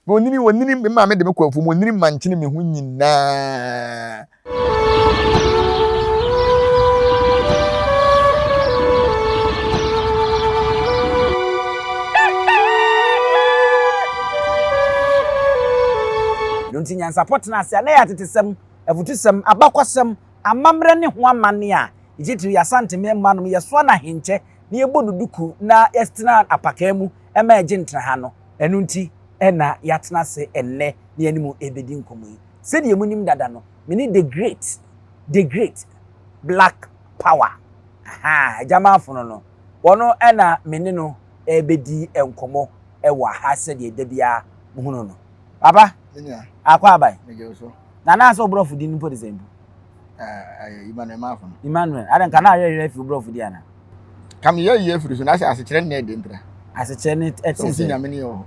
Onini onini me maame de me kɔ afuom onini mankyene me ho nyinaa. Ɛno nti nyansapɔ tena ase a na ɛyɛ atetesɛm, afutusɛm, abakɔsɛm, amammerɛ ne ho amanne a titiriw yɛn Asante mmarima nom yɛsoa no ahenkyɛ na yɛbɔ no duku na yɛtena apakaa mu ma ɛgye ntraha no. Ɛno nti na yɛatena ase ɛnnɛ na yɛne mo rebɛdi nkɔmmɔ yi. Sɛdeɛ monim dada no, me ne The Great, The Great Black Power, ahaa, Agyamaafono no, ɔno na me ne no rebɛdi nkɔmmɔ wɔ ha sɛdeɛ da biara mohunu no. Papa, akɔ aban. Na na asɛ wo borɔfo din mpo de sɛn mpo? Emmanuel Maafo no. Emmanuel, adɛn nka na ayɛ afiri wo borɔfo din ana? Ka meyɛ yie afiri so na sɛ asekyerɛ ne ɛde ntra. Asekyerɛ ne ɛte sɛ. Nyame ne yɛ wɔ hɔ.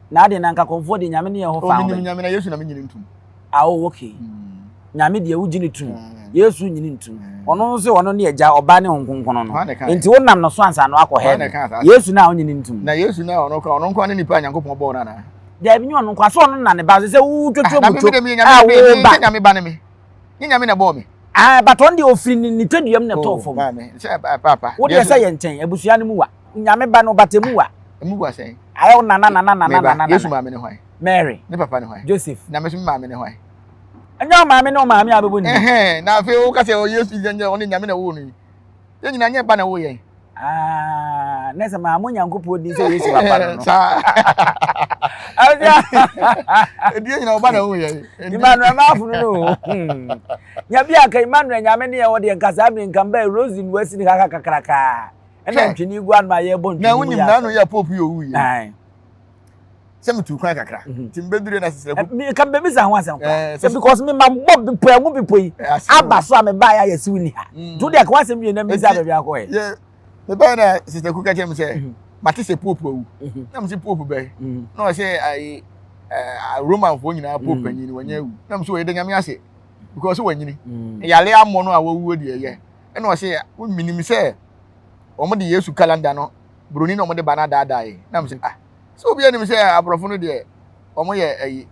Na adeɛ na nka kɔmfoɔ deɛ Nyame ne yɛ hɔ fa ho bɛn. Nyame na Yesu na menyini ntom. Ah, oh, okay. Mm. Nyame deɛ wogye ne tom. Mm. Yesu nyini ntom. Mm. Ɔno nso ɔno ne agya ɔba ne Honhom Kronkron no. Nti wonam no so ansa na wakɔ heaven. Yesu na onyini ntom. Na Yesu na ɔno kora ɔno nko ne nipa a Nyankopɔn bɔɔ no anaa? Dabi nyɛ ɔno nko so ɔno na ne ba sɛ wotwotwo ah, buto a woba. Nyame ba ne me. Nye Nyame na ɛbɔɔ me. Ah, but ɔno deɛ ofiri ne ne twaduam na ɛtɔɔ oh, fam. Maame, sɛ eh, papa. Wo deɛ sɛ yɛ nkyɛn, abusua no mu wa. Nyame ba no bata mu wa. Emu wa sɛn? Ayɛ wo nana nana nana nana. Yesu maame ne hwan? Mary. Ne papa ne hwan? Joseph. Na me so me maame ne hwan? Ɛnyɛ wo maame ne wo maame a bɛbɔ ne din. Ɛhɛn, na afei wo ka sɛ oh, Yesu nyɛ ɔne Nyame na ɛwoo no yi. Yɛn nyinaa nyɛ ba na ɛwoo yɛn. Ah, na sɛ maa mo Nyankopɔn din sɛ Yesu papa no no. Saa. Ɛdi yɛn nyinaa ɔba na ɛwoo yɛn. Emmanuel maafo no no. Hmm. Nya bi anka Emmanuel nyame ne ɛwɔ deɛ nka saa bere nka mbɛ Rose no asi ne kaka kakraka. Ɛna ntwene gu ano a yɛbɔ ntwene mu yɛ. Na wonim na ano yɛ pope yɛ owu yɛ. Sɛ metu kwan kakra mhm. nti mbɛdure na sisɛ ko ka mbɛbisa ho asɛm koraa sɛ because me ma bɔ bepɔ ɛho bepɔ yi aba so a mebaeɛ a yɛsi wo ni ha mm. nti wode aka w'asɛm wie na mbisa baabi akɔɛ mebaeɛ na sisɛ ko ka kyerɛ me sɛ mhm. mate sɛ pope awu mhm. na mese pope bɛn na ɔsɛ ayi romanfoɔ nyinaa pope panyin no wanya awu na mese ɔyɛ da nyame ase because wanyini yale ammɔ no a wawuo deɛ yɛ ɛna ɔsɛ menim sɛ wɔn de yesu kalanda no buroni na wɔn de ba no adaadaa yɛ na mese ah sɛ obi anim sɛ aborɔfo no deɛ wɔn yɛ ayi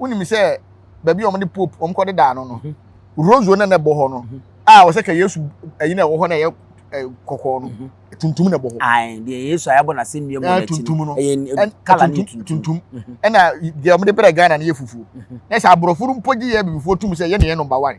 wonim sɛ baabi a wɔn de pope wɔn kɔ de daa no no mhm. rosary na na ɛbɔ hɔ no mhm. a wɔsɛ ka yesu ayi na ɛwɔ hɔ na ɛyɛ kɔkɔɔ no mhm. tuntum na ɛbɔ hɔ. ayi deɛ yesu a yɛabɔ n'asɛnnua mu n'akyi tuntum no ɛyɛ kala ne tuntum ɛna deɛ wɔn de brɛ ghana no yɛ fufuo na sɛ aborɔfo no mpo gye yɛ abibifoɔ tum sɛ yɛ ne yɛ number one.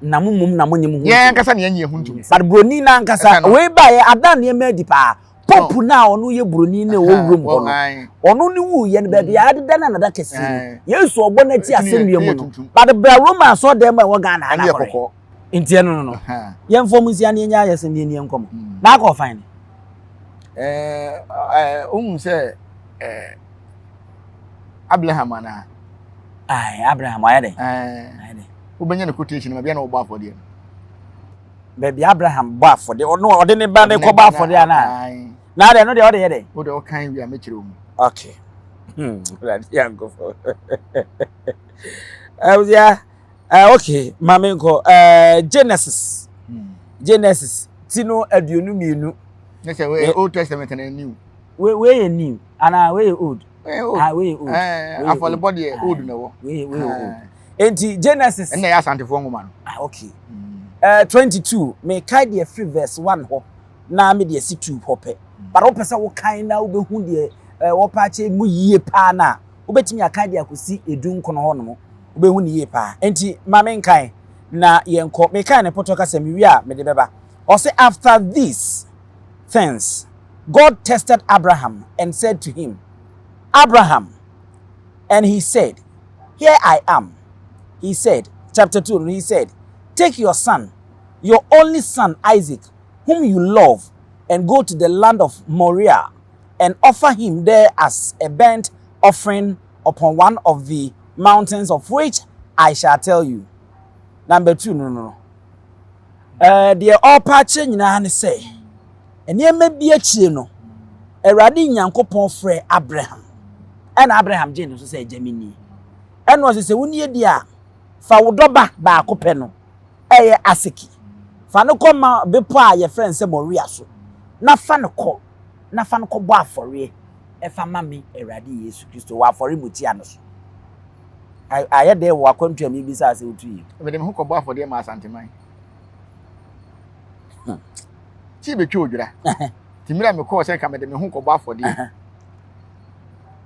Na mo mmom na mo nye mo ho. Yɛn ankasa na yɛn nye ho ntum. But broni n'ankasa wei ba yɛ ada nneɛma adi paa. Pope no a ɔno yɛ buroni no a ɛwɔ Rome hɔ no, ɔno ne wuiɛ no baabi a adeda no anada kɛseɛ no, Yesu ɔbɔ n'akyi asɛnnua mu no, but bra Roma asɔɔdan mu a ɛwɔ Ghana ha no akɔhwɛ. Nti ɛno no no, yɛmfa ɔmo nsia na yɛnyɛ ayɛsɛm na yɛnni nkɔmmɔ. Na akɔ ɔfan no. Wohu sɛ Abraham anaa? Aye, Abraham wayɛ dɛ. Ayɛ dɛ. Wobɛnya ne quotation ma bia na ɔbɔ afɔdeɛ no. Baabi Abraham bɔ afɔde ɔno ɔde ne ba ne kɔbɔ afɔde anaa na adɛ no deɛ ɔde yɛ dɛ. O de ɔkan wi a mɛkyerɛ mu. Okay. Hmm, Awurade Nyankopɔn. Abusua, uh, okay, ma menkɔ uh, Genesis. Hmm. Genesis ti no 22. Ne sɛ wei Old Testament na new. Wei wei yɛ new anaa wei yɛ old. Ah, wei yɛ old. Afɔlebɔ deɛ old na ɛwɔ. Wei wei yɛ old. Enti Genesis. Ɛnna ɛyɛ Asantefoɔ nwoma no. Ah, okay. Mm. Uh, 22, mekae deɛ firi verse 1 hɔ na me deɛ si 2 hɔ pɛ. Mm. But wopɛ sɛ wokan na wobɛhu deɛ uh, wɔpa akyɛ mu yie paa no a, wobɛtumi akan deɛ akɔsi 19 hɔ nom. Wobɛhu ne yie paa. Enti ma menkan na yɛnkɔ. Mekae ne pɔtɔ kasa mewie a mede bɛba. Ɔse after these things, God tested Abraham and said to him, Abraham, and he said, Here I am. He said, chapter 2, he said, Take your son, your only son Isaac, whom you love, and go to the land of Moriah and offer him there as a burnt offering upon one of the mountains of which I shall tell you. Number 2, no, no, no. Eh, deɛ ɔrepa akyerɛ nyinaa ne sɛ, nneɛma bi akyire no, Awurade Nyankopɔn frɛɛ Abraham. Ɛna Abraham gyee ne so sɛ, Agya menie. Ɛna ɔse, sɛ wonie deɛ a, fa wo dɔba baako pɛ no, ɛyɛ Aseki, fa no kɔ ma bepɔ a yɛfrɛ no sɛ Moria so, na fa no kɔ, na fa no kɔbɔ afɔreɛ. fa ma me Awurade Yesu Kristo wɔ afɔremukyia no so. Ayɛ dɛ wɔ akwantu a mebisa sɛ wotu yi. Mede me ho kɔbɔ afɔdeɛ ma Asanteman. Tii bɛtwa odwira. Nti mmerɛ a mekɔɔ sɛ nka mede me ho kɔbɔ afɔdeɛ.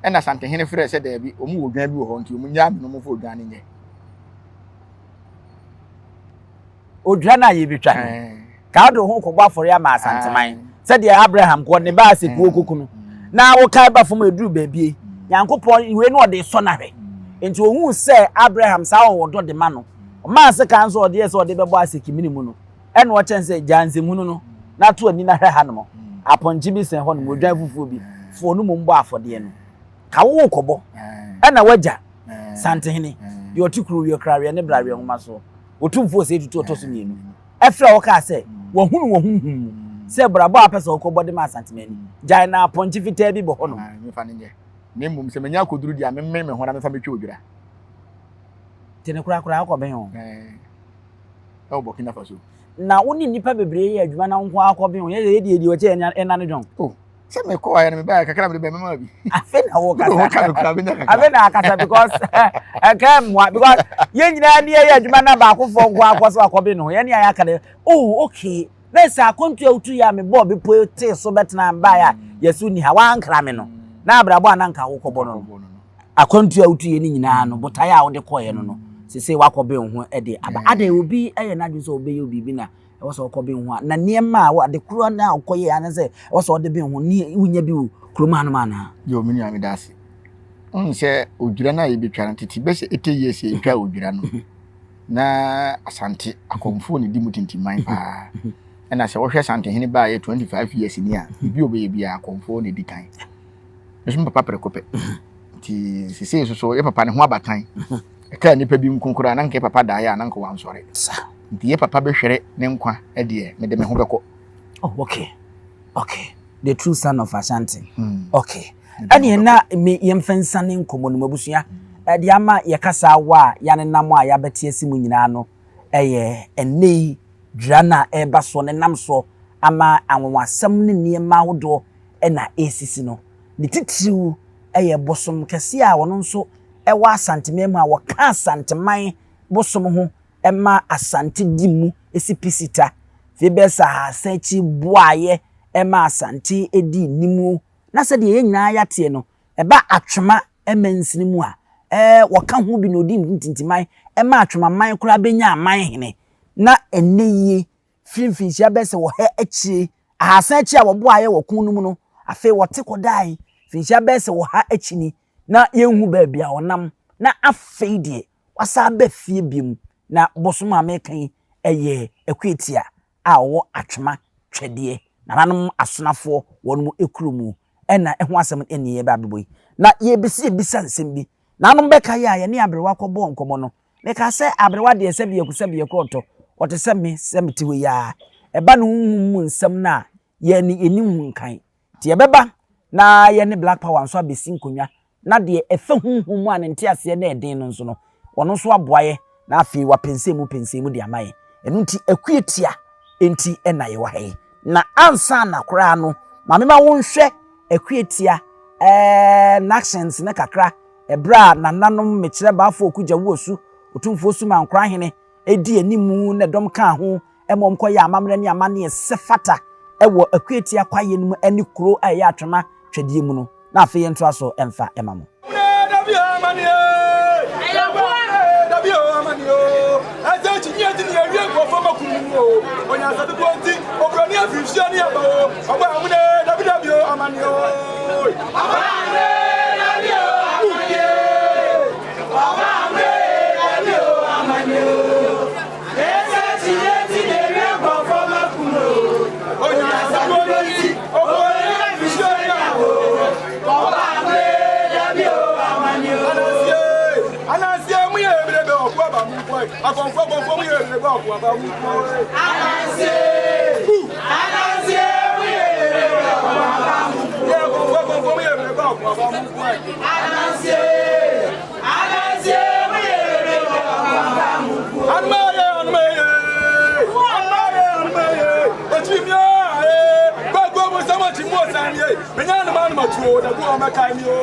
Ɛna Asantehene frɛɛ sɛ daabi, wɔn wɔ odwan bi wɔ hɔ nti wɔn nyaa me na wɔmfa odwan no nyɛ. Odwira no a yɛbɛtwa no. Ka wode wo ho kɔbɔ afɔre ama Asanteman sɛdeɛ Abraham kɔ ne ba Isaac wɔ kɔku no na wokae ba fam ɛduru baabie Nyankopɔn wei no ɔde sɔ no ahwɛ nti ohuu sɛ Abraham saa ɔwɔ dɔ de ma no ɔmaa sekan nso ɔde yɛ sɛ ɔde bɛbɔ Isaac mene mu no ɛna ɔkyɛn sɛ gyaa nsɛmhunu no na to ani na hwɛ ha nom apɔnkye bi sɛn hɔ nom odwan fufuo bi foɔ no mu mbɔ afɔdeɛ no ka wo kɔbɔ ɛna wagya Santehene deɛ ɔte kuro wiɛ kraweɛ ne braweɛ nwoma soɔ Otumfoɔ Osei Tutu ɔtɔ so mmienu frɛɛ wo kaa sɛ wahunu wɔ honhom mu sɛ brabɔ a wopɛ sɛ wokɔbɔ de ma Asanteman ni. Gyae na apɔnkye fitaa bi bɔ hɔnom. Aane, memfa no nyɛ. Na mmom sɛ manya akoduru deɛ a, memmene me ho na memfa metwa odwira. Nti ne korakora wokɔbɛn wɔn? Ɛɛ, ɛwɔ Burkina Faso. Na wo ne nnipa bebree yɛ adwuma na wo nko ara kɔbɛn wɔn? Yɛ deɛ yɛdeɛ wɔkyɛ yɛn nane dwɔn. Oh, sɛ mekɔ ayɛ no mebaeɛ kakra mede bɛn mɛma bi. Afei na wo kasa. Afei na akasa because ɛka mmoa because yɛn nyinaa ni yɛyɛ adwuma na baakofoɔ nko akɔ so akɔbe no yɛn ni ayɛ aka dɛ oh okay na sɛ akɔntu a wotu yɛ a mebɔɔ bepɔ tee so bɛtena mbaeɛ a yɛso ni ha wankra me no na abrabɔ a na nka wokɔbɔ no no akwantu a wotu yɛ no nyinaa no botaeɛ a wode kɔeɛ no no sese wakɔbe wo ho de aba adɛn obi yɛ n'adwene sɛ ɔbɛyɛ biribi na ɛwɔ sɛ ɔkɔ ben ho a na nneɛma a ade korɔ no a ɔkɔyɛ ane sɛ ɛwɔ sɛ ɔde ben ho ne wonya bi wɔ kurom hanom anaa? Yo, me nua meda ase. Wohu sɛ odwira no a yɛbɛtwa no tete bɛsɛ 80 years yɛtwa odwira no na Asante akɔmfoɔ ne di mu tintiman paa. Ɛna sɛ wohwɛ Asantehene baayɛ 25 years ni a biribi a ɔbɛyɛ biara akɔmfoɔ na ɛdi kan. Nso me papa prɛko pɛ. Nti sesei so so yɛ papa ne ho abatan. Ɛkaa nnipa bi nko koraa na nka yɛ papa daeɛ a na nka wansɔre. Nti yɛ papa bɛhwere ne nkwa deɛ mede me ho bɛkɔ. Oh, okay. Okay. The true son of Ashanti. Okay. Ɛneɛ na me yɛmfa nsane nkɔmmɔ no mu abusua. Ɛde ama yɛkasa wɔ a yɛanenam a yɛabɛte asi mu nyinaa no ɛyɛ ɛnnɛ yi dwira no a ɛreba soɔ no nam soɔ ama anwanwasɛm ne nneɛma ahodoɔ na ɛresisi no. Ne titiriw ɛyɛ bosom kɛseɛ a ɔno nso ɛwɔ Asanteman mu a wɔka Asanteman bosom ho ma Asante di mu si pi sita mfe bɛyɛ sɛ ahasa akyi boaeɛ ma Asante dii nnimu. Na sɛdeɛ yɛn nyinaa yɛateɛ no, ɛba Atwema mansini mu a, wɔka ho bi na ɔdii ntintiman ma Atwema man koraa bɛnyaa man hene. Na ɛnnɛ yi, firi mfinhyia bɛyɛ sɛ ɔha akyire, ahasa akyi a wɔboaeɛ wɔ ko no mu no, afei wɔte kɔdae mfinhyia bɛyɛ sɛ ɔha akyi ni, na yɛnhu baabi a ɔnam, na afei deɛ Wasan aba fie biom na bosom a meka yi yɛ Akuatia a ɔwɔ Atwema Twɛdeɛ, nananom asonafoɔ wɔn kuro mu na ɛho asɛm ne yɛreba abɛbɔ yi. Na yɛrebɛsi abisa nsɛm bi. Nanom bɛkae a yɛne aberewa kɔbɔɔ nkɔmmɔ no, mekaa sɛ aberewa deɛ sɛbiako sɛbiako ɔtɔ, ɔte sɛ me sɛ mete hɔ yi ara. Ɛba ne honhom mu nsɛm no a, yɛn yɛnnim ho nkan. Nti yɛbɛba na yɛne Black Power nso abɛsi nkonnwa na deɛ ɛfa honhom mu a ne nteaseɛ no yɛ den no nso no, ɔno nso aboa yɛ na afei wapɛnsɛn mu pɛnsɛn mu de ama yɛn. Ɛno nti akue tia nti na yɛwɔ ha yi. Na ansa na koraa no, ma mema wonhwɛ akue tia ɛɛ n'actions no kakra ɛberɛ a nananom mekyerɛ Baafoɔ Okugya Wuosu, Otumfoɔ Sumankorahene di anim na ɛdɔm kaa ho ma wɔkɔyɛɛ amammerɛ ne amanneɛ sɛ fata wɔ Akuatia kwaeɛ no mu ne kuro a ɛyɛ Atwema twɛdeɛ mu no, na afei yɛntoa so mfa ma mo. o, na bu a ɔmɛkae mi o.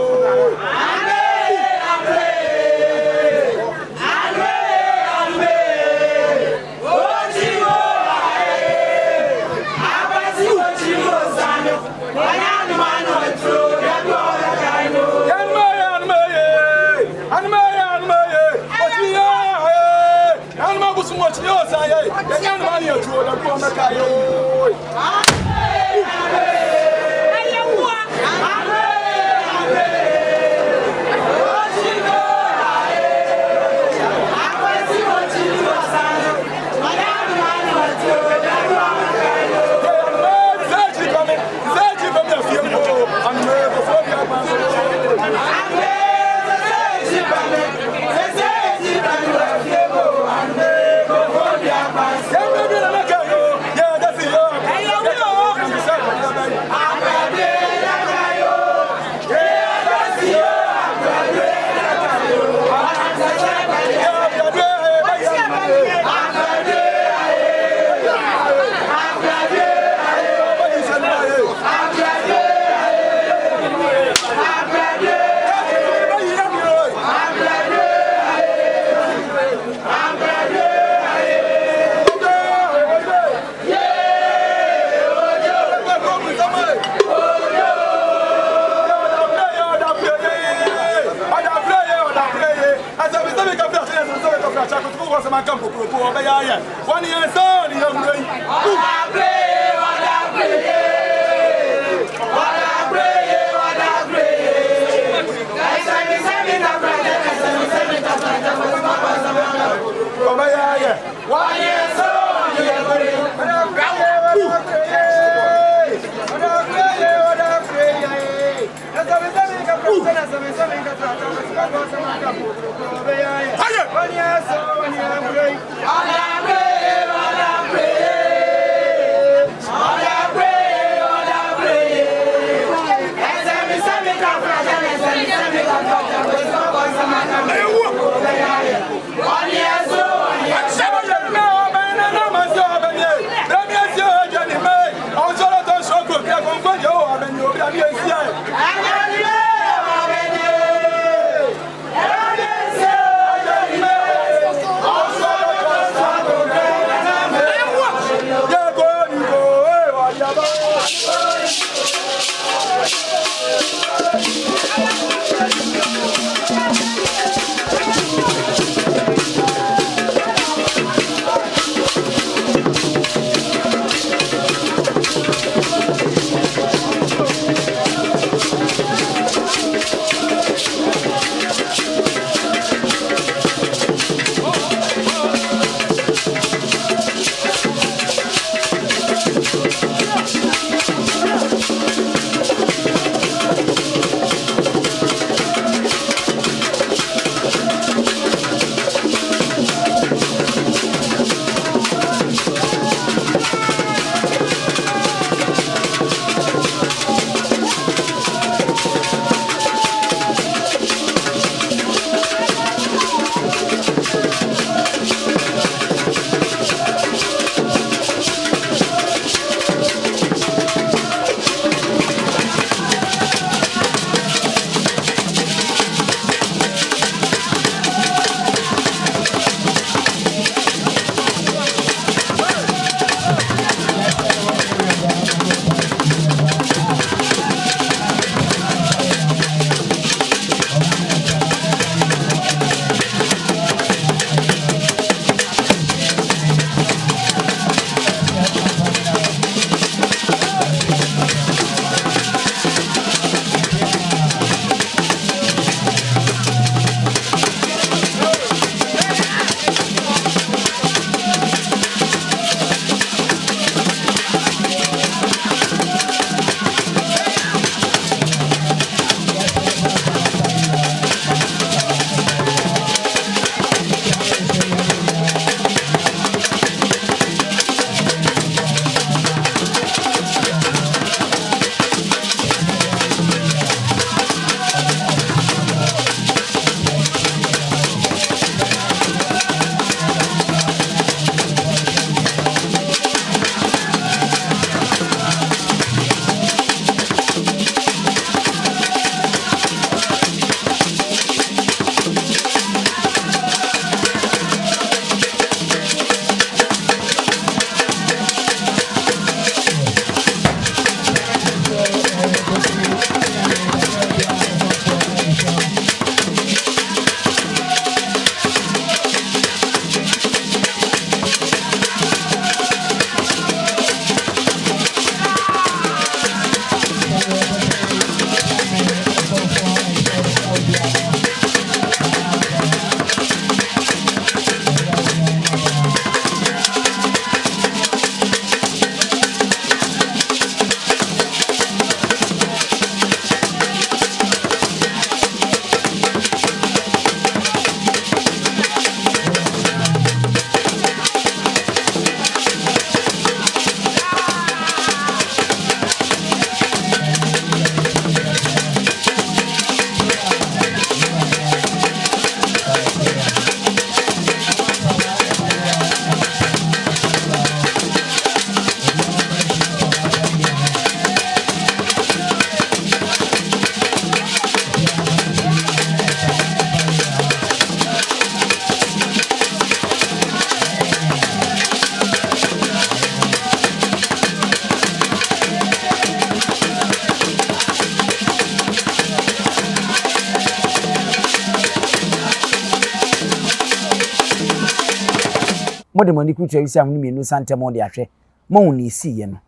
Mode mo ani kurutua wisiam no mmienu nsa ntam de ahwɛ, moahu nea esiiɛ no.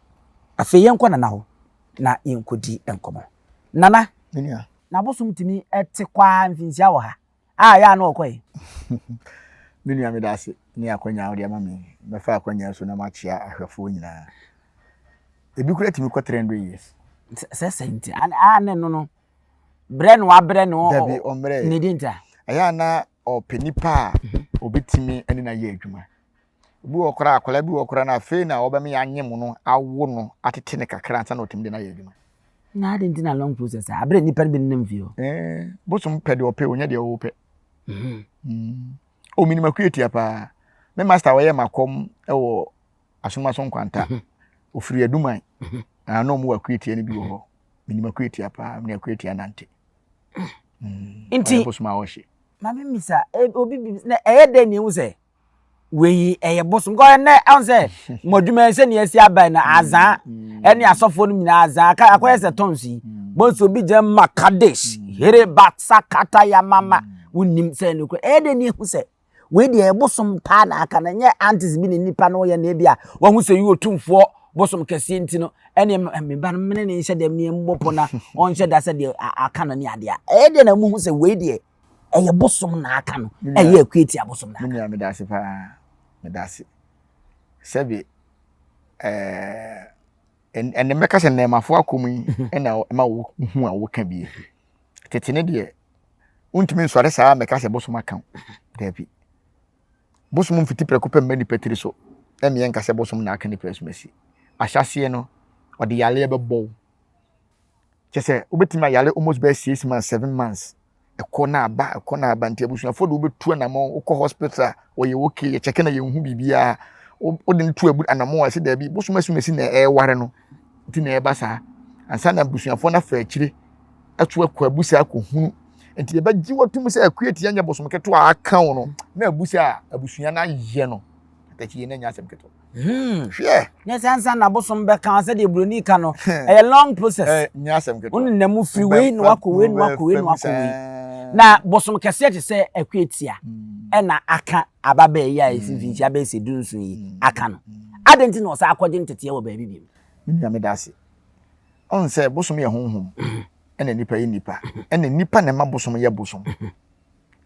Afei yɛnkɔ Nana hɔ na yɛnkɔdi nkɔmmɔ. Nana, na abosom tumi te kɔ ara mfinhyia wɔ ha a, ɛyɛ a na ɔkɔ he? Me nua meda ase ne akwanya a wode ama me. Mɛfa akwanya so na makyea ahwɛfoɔ nyinaa. Ebi koraa tumi kɔ 300 years. Sɛ sɛ nti, a ne no no, brɛ no abrɛ no. Dabi, ɔmmerɛ. Ne di nti a. Ɛyɛ a na ɔpɛ nipa a obetumi ne no ayɛ adwuma. Obi wɔ koraa akwadaa bi wɔ koraa na afei na ɔbɛma yɛanyem no awo no atete no kakra ansa na ɔtumi de no ayɛ adwuma. Na adi nti na long process a abere nipa no bi nenam fie hɔ. Eh, bosom pɛ deɛ ɔpɛ onyɛ deɛ ɔwɔ pɛ. Mhm. Mm. O minim akuatia paa. Me master ɔyɛ makɔm wɔ asomaso nkwanta. Mhm. Ofiri aduman. Mhm. Na na ɔmo wɔ akuatia no bi wɔ hɔ. Minim akuatia paa, mene akuatia nante. Mm. Nti bosom a ɔhye. Maame misa e, obi bi na ɛyɛ dɛ na ehu sɛ wei ɛyɛ bosom kɔ ɛnɛ ɛho sɛ mo adwuma sɛ nea esi aba na azaa mm. ɛne asɔfoɔ no nyinaa azaa aka akɔyɛ sɛ tɔns yi mm. bonso obi gyina ma kadesh here baksa kata ya mama wonim sɛ ɛno kura ɛyɛ dɛ na ehu sɛ Wei deɛ ɛyɛ bosom paa na aka no, ɛnyɛ antes bi na nipa no yɛ na ebi a wahu sɛ yi otumfoɔ bosom kɛseɛ nti no ɛne me ba no mene ne nhyɛ dɛm ne mmɔ pɔ na ɔnhyɛ da sɛ deɛ aka no ne adeɛ a ɛyɛ deɛ na muhu sɛ wei deɛ ɛyɛ bosom na aka no ɛyɛ akuatia bosom na aka. Me nua meda ase paa meda ase sɛbi ɛɛ ɛnɛ mɛka sɛ nnɛɛmafo akɔ mu yi ɛna ɛma wo hu a woka bie tete ne deɛ wontumi nsɔre saa mmɛka sɛ bosom aka wo daabi bosom mfiti prɛko pɛ mma nipa tiri so ɛmmeɛ nka sɛ bosom na aka nipa asumasi ahyɛaseɛ no ɔde yareɛ bɛbɔ wo kyɛ sɛ wobɛtumi ayare almost bɛyɛ 6 months, 7 months, ɛkɔ na aba, ɛkɔ na aba. Nti abusuafoɔ de wobɛtu anamɔ wokɔ hospital a wɔyɛ okay, yɛkyɛke na yɛnhu biribiara. Wode no tu abu anamɔ a ɛsɛ daabi, bosom asumasi na ɛreware no nti na ɛba saa ansa na abusuafoɔ no afa akyire ato akɔ abusa akɔhunu. Nti yɛbɛgye watum sɛ akua tia nyɛ bosom ketewa a aka wo no na abusa a abusua no ayɛ no atakyi yɛ no anya asɛm ketewa. Hwɛ. Nyɛ sɛ ansa na bosom bɛka sɛdeɛ buroni ka no, ɛyɛ long process. Nyɛ asɛm ketewa. Wonenam mu firi wei na wakɔ wei na wakɔ wei na wakɔ wei. Na bosom kɛseɛ te sɛ akua tia ɛna aka ababaa yi a ɛsi mfinhyia bɛyɛ sɛ 17 yi aka no. Adɛn nti na ɔsan akɔgye nteteɛ wɔ baabi bio? Me nua meda ase. Ɔn sɛ bosom yɛ honhom ɛna nipa yɛ nipa ɛna nipa na ɛma bosom yɛ bosom.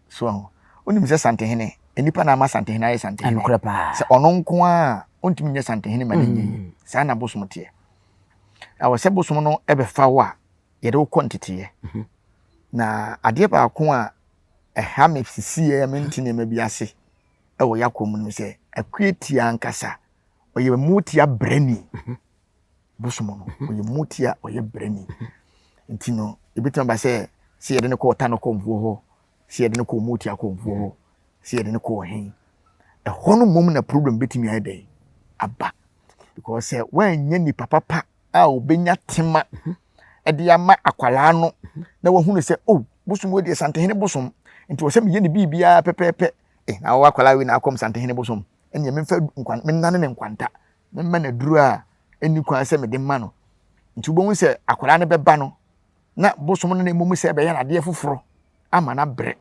So ahu. Wonim sɛ Santehene, nipa na ama Santehene ayɛ Santehene. Ɛnokorɛ paa. Sɛ ɔno nko a ɔntumi nyɛ Santehene ma ne nyɛ yie. Mm. Saa na bosom teɛ. Ɛwɔ sɛ bosom no ɛbɛfa wo a yɛde wo kɔ nteteeɛ. Mhm. Na adeɛ baako a ɛha me sisiiɛ a mente nneɛma bi ase ɛwɔ yɛakɔ mu no sɛ Akuatia ankasa ɔyɛ motia brani. Mhm. Bosom no ɔyɛ motia ɔyɛ brani nti no ebitumi aba sɛ sɛ yɛde no kɔ ɔta no kɔnfoɔ hɔ, sɛ yɛde no kɔ motia kɔnfoɔ hɔ, sɛ yɛde no kɔ ɔhen ɛhɔ no mmom na problem betumi ayɛ dɛn aba, because sɛ woanyɛ nipa papa a obenya tema ɛde ama akwalaa no na wahunu sɛ oh bosom wei deɛ Santehene bosom nti wɔ sɛ meyɛ ne biribiara pɛpɛɛpɛ eh na wɔwɔ akwalaa wei na akɔm Santehene bosom ɛnneɛ memfa nkwan mennane ne nkwanta memma no aduro a ɛnni kwan sɛ mede ma no. Nti wobɛhu sɛ akwadaa no bɛba no na bosom no na mmom sɛ ɛbɛyɛ no adeɛ foforɔ ama no abrɛ.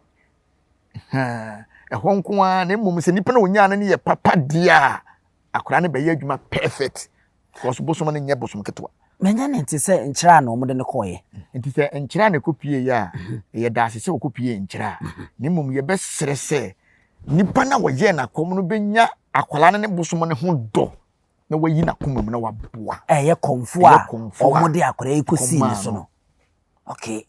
Ɛhɔ nko ara na mmom sɛ nipa no onyaa no no yɛ papa deɛ a akwadaa no bɛyɛ adwuma perfect because bosom no nyɛ bosom ketewa. Manya ne nte sɛ nkyerɛ a na wɔde no kɔɔeɛ. Nti sɛ nkyerɛ a na ɛkɔpie yɛ a, ɛyɛ daase sɛ wɔkɔpie nkyerɛ a. Na mmom yɛbɛsrɛ sɛ nipa no a wɔyɛɛ n'akɔm no bɛnya akwadaa no ne bosom no ho dɔ na wayi n'akoma mu na waboa. Ɛyɛ kɔmfo a wɔde akwadaa yi kɔsii ne so no. Okay.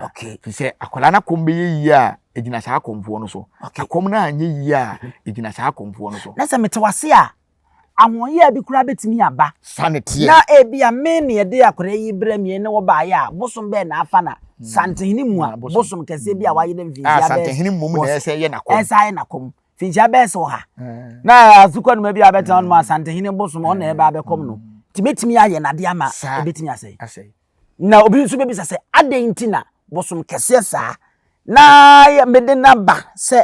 Okay. Fi sɛ akwadaa no akɔm bɛyɛ yie a, ɛgyina saa akɔmfoɔ no so. Akɔm no anyɛ yie a, ɛgyina saa akɔmfoɔ no so. Na sɛ mete wase a, ahoɔyɛ bi koraa bɛtumi aba. Saa na ɛteɛ. Na ebi a me na yɛde akwadaa yi brɛ me ne wɔbaeɛ a, bosom bɛn na afa na hmm. Santehene mu a bosom kɛseɛ bi a wayɛ no mfinhyia ah, bɛyɛ Santehene mu na ɛsɛ yɛ n'akɔm. Ɛsɛ ayɛ n'akɔm. Mfinhyia bɛyɛ sɛ 100. Eh. Na asukɔ noma bi a bɛtena hɔ nom a Santehene bosom ɔno na ɛba abɛkɔm no. Nti bɛtumi ayɛ n'ade ama ɛbɛtumi asɛe. Na obi nso bɛbisa sɛ adɛn nti na bosom kɛseɛ saa na mede no aba sɛ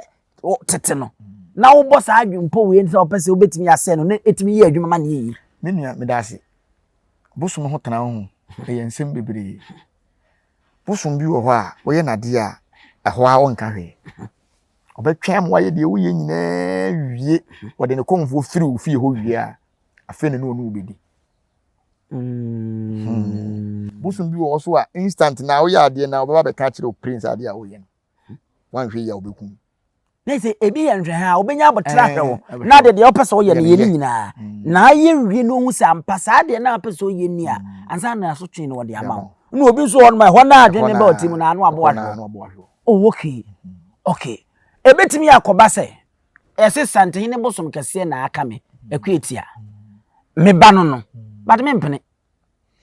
tete no na wobɔ saa adwempɔ wei sɛ ɔpɛ sɛ wobɛtumi asɛ no na ɛtumi yɛ adwuma ma no yɛ yie. Me nua, meda ase. Bosom ho tena wo ho, ɛyɛ nsɛm bebree. Bosom bi wɔ hɔ a, woyɛ no adeɛ a, ɛhɔ ara ɔnka hwee. Ɔbɛtwɛn ama wayɛ deɛ woyɛ nyinaa wie. Ɔde ne kɔmfoɔ firi wo fie hɔ wie a, afei na ne ɔne wo bɛdi. Hmm. Bosom bi wɔ hɔ so a instant na woyɛ adeɛ na ɔbɛba bɛka akyerɛ wo prince adeɛ a woyɛ no. Woanhwɛ yie a wobɛkum. Na sɛ ebi yɛ nhwɛhɛ a wobɛnya aboterɛ ahwɛ wo na adeɛ deɛ wopɛ sɛ woyɛ no yɛ ne nyinaa mm. na ayɛ wie no ohu sɛ ampa saa deɛ na apɛ sɛ woyɛ ni a mm. ansa na asotwe no wɔde ama wo na obi nso hɔ nom ɛhɔ na adwene ne ba ɔti mu na ano aboa hwɛ oh okay mm. okay ebetumi akɔba sɛ ɛsɛ santehene bosom kɛseɛ na aka me akuatia me ba no no but mempene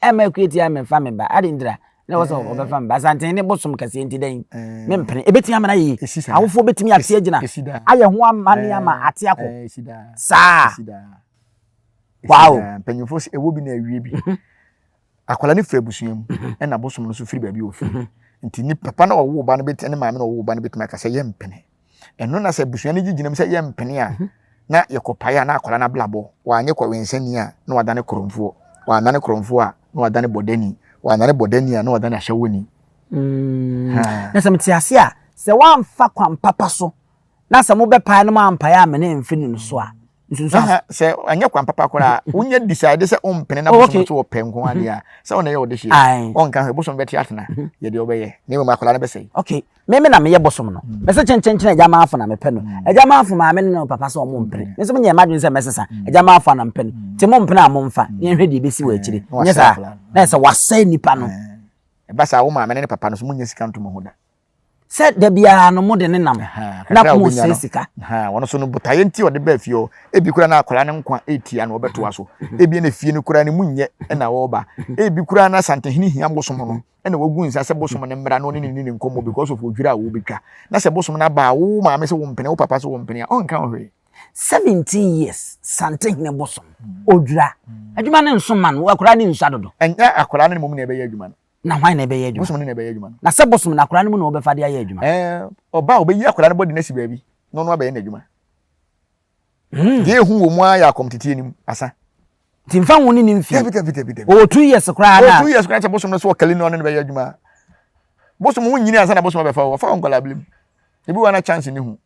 ɛma akuatia memfa me ba ade ntira na ɛwɔ sɛ ɔbɛfa me ba santehene bosom kɛseɛ nti dɛn mempene ebetumi amana yie awofoɔ betumi ate agyina ayɛ ho amane ama ate akɔ saa wow mpanyinfoɔ sɛ ɛwɔ bi na awie bi Akwadaa no firi abusua mu mhm. ɛna bosom no nso firi baabi a ɔfiri mhm. nti ni papa na ɔwoo ba no bɛtumi ne maame na ɔwoo ba no bɛtumi aka sɛ yɛmpene ɛno na sɛ abusua no gye gyina mu sɛ yɛmpene a mhm. na yɛkɔpae a na akwadaa no ablabɔ wanyɛ kɔwensani a na wadane korɔmfoɔ wanane korɔmfoɔ a na wadane bɔdani wanane bɔdani a na wadane ahyɛwoni. Mm. Na sɛ mete ase a sɛ woamfa kwan papa so na sɛ mobɛpae no moampae amene mfe no so a nsunsuanso. Sɛ ɛnyɛ kwan papa koraa wonya decide sɛ wompene na oh, bosom so wɔpɛ nko adeɛ a sɛ wona yɛ wɔde hyeɛ ɔnka hwɛ bosom bɛte atena mhm. yɛ deɛ wobɛyɛ na mmom akwadaa no bɛsɛe. Okay me me na meyɛ bosom no mm. mɛsɛ kyɛnkyɛnkyɛn agya maafo na mepɛ no mm. agya maafo maame ne no papa sɛ ɔmo mpene mm. me nso menyɛ m'adwene sɛ mɛsesa agya maafo na mpɛ no nti mo mpene a momfa na yɛnhwɛ deɛ ɛbɛsi wɔ akyire eh, nyɛ saa na ɛsɛ wasɛe nipa no eh, ɛba saa wo maame ne ne papa no so monyɛ sika nto mo ho da Sɛ da biara no mode ne nam na mo sɛ sika. Wɔn so no botaeɛ nti ɔde baa fie hɔ. Ebi koraa na akwadaa no nkwa etia no ɔbɛtoa so. Ebi na fie no koraa ne mu nyɛ na ɔreba. Ebi koraa na Asantehene hia bosom no na wagu nsa sɛ bosom no mmra na ɔne ne ni ne nkɔmmɔ because of odwira a wɔbɛtwa. Na sɛ bosom no aba a wo maame sɛ wo mpene wo papa sɛ wo mpene a ɔnka wo hwee. 17 years Santehene bosom odwira adwuma no nso ma no akwadaa no nsua dodo. Ɛnyɛ akwadaa no mmom na ɛbɛyɛ adwuma no. Na hwan na ɛbɛyɛ adwuma? Bosom no na ɛbɛyɛ adwuma no. Na sɛ bosom no, akwadaa no mu na wɔbɛfa de ayɛ adwuma. Ɛɛ, ɔba a ɔbɛyi akwadaa no bɔdi no asi baabi na ɔno abɛyɛ n'adwuma. Hmm. Deɛ ehu wɔ mu ara yɛ akɔmteteɛ no mu asa. Nti nfa ho ne ne mfie. Dabi dabi dabi dabi. Ɔwɔ 2 years koraa na. Ɔwɔ 2 years koraa sɛ bosom no so ɔkali na ɔne no bɛyɛ adwuma. Bosom ho nyini ansa na bosom abɛfa wɔ ɔfa wɔ nkwadaa bilim. Ebi wɔ na chance ne ho.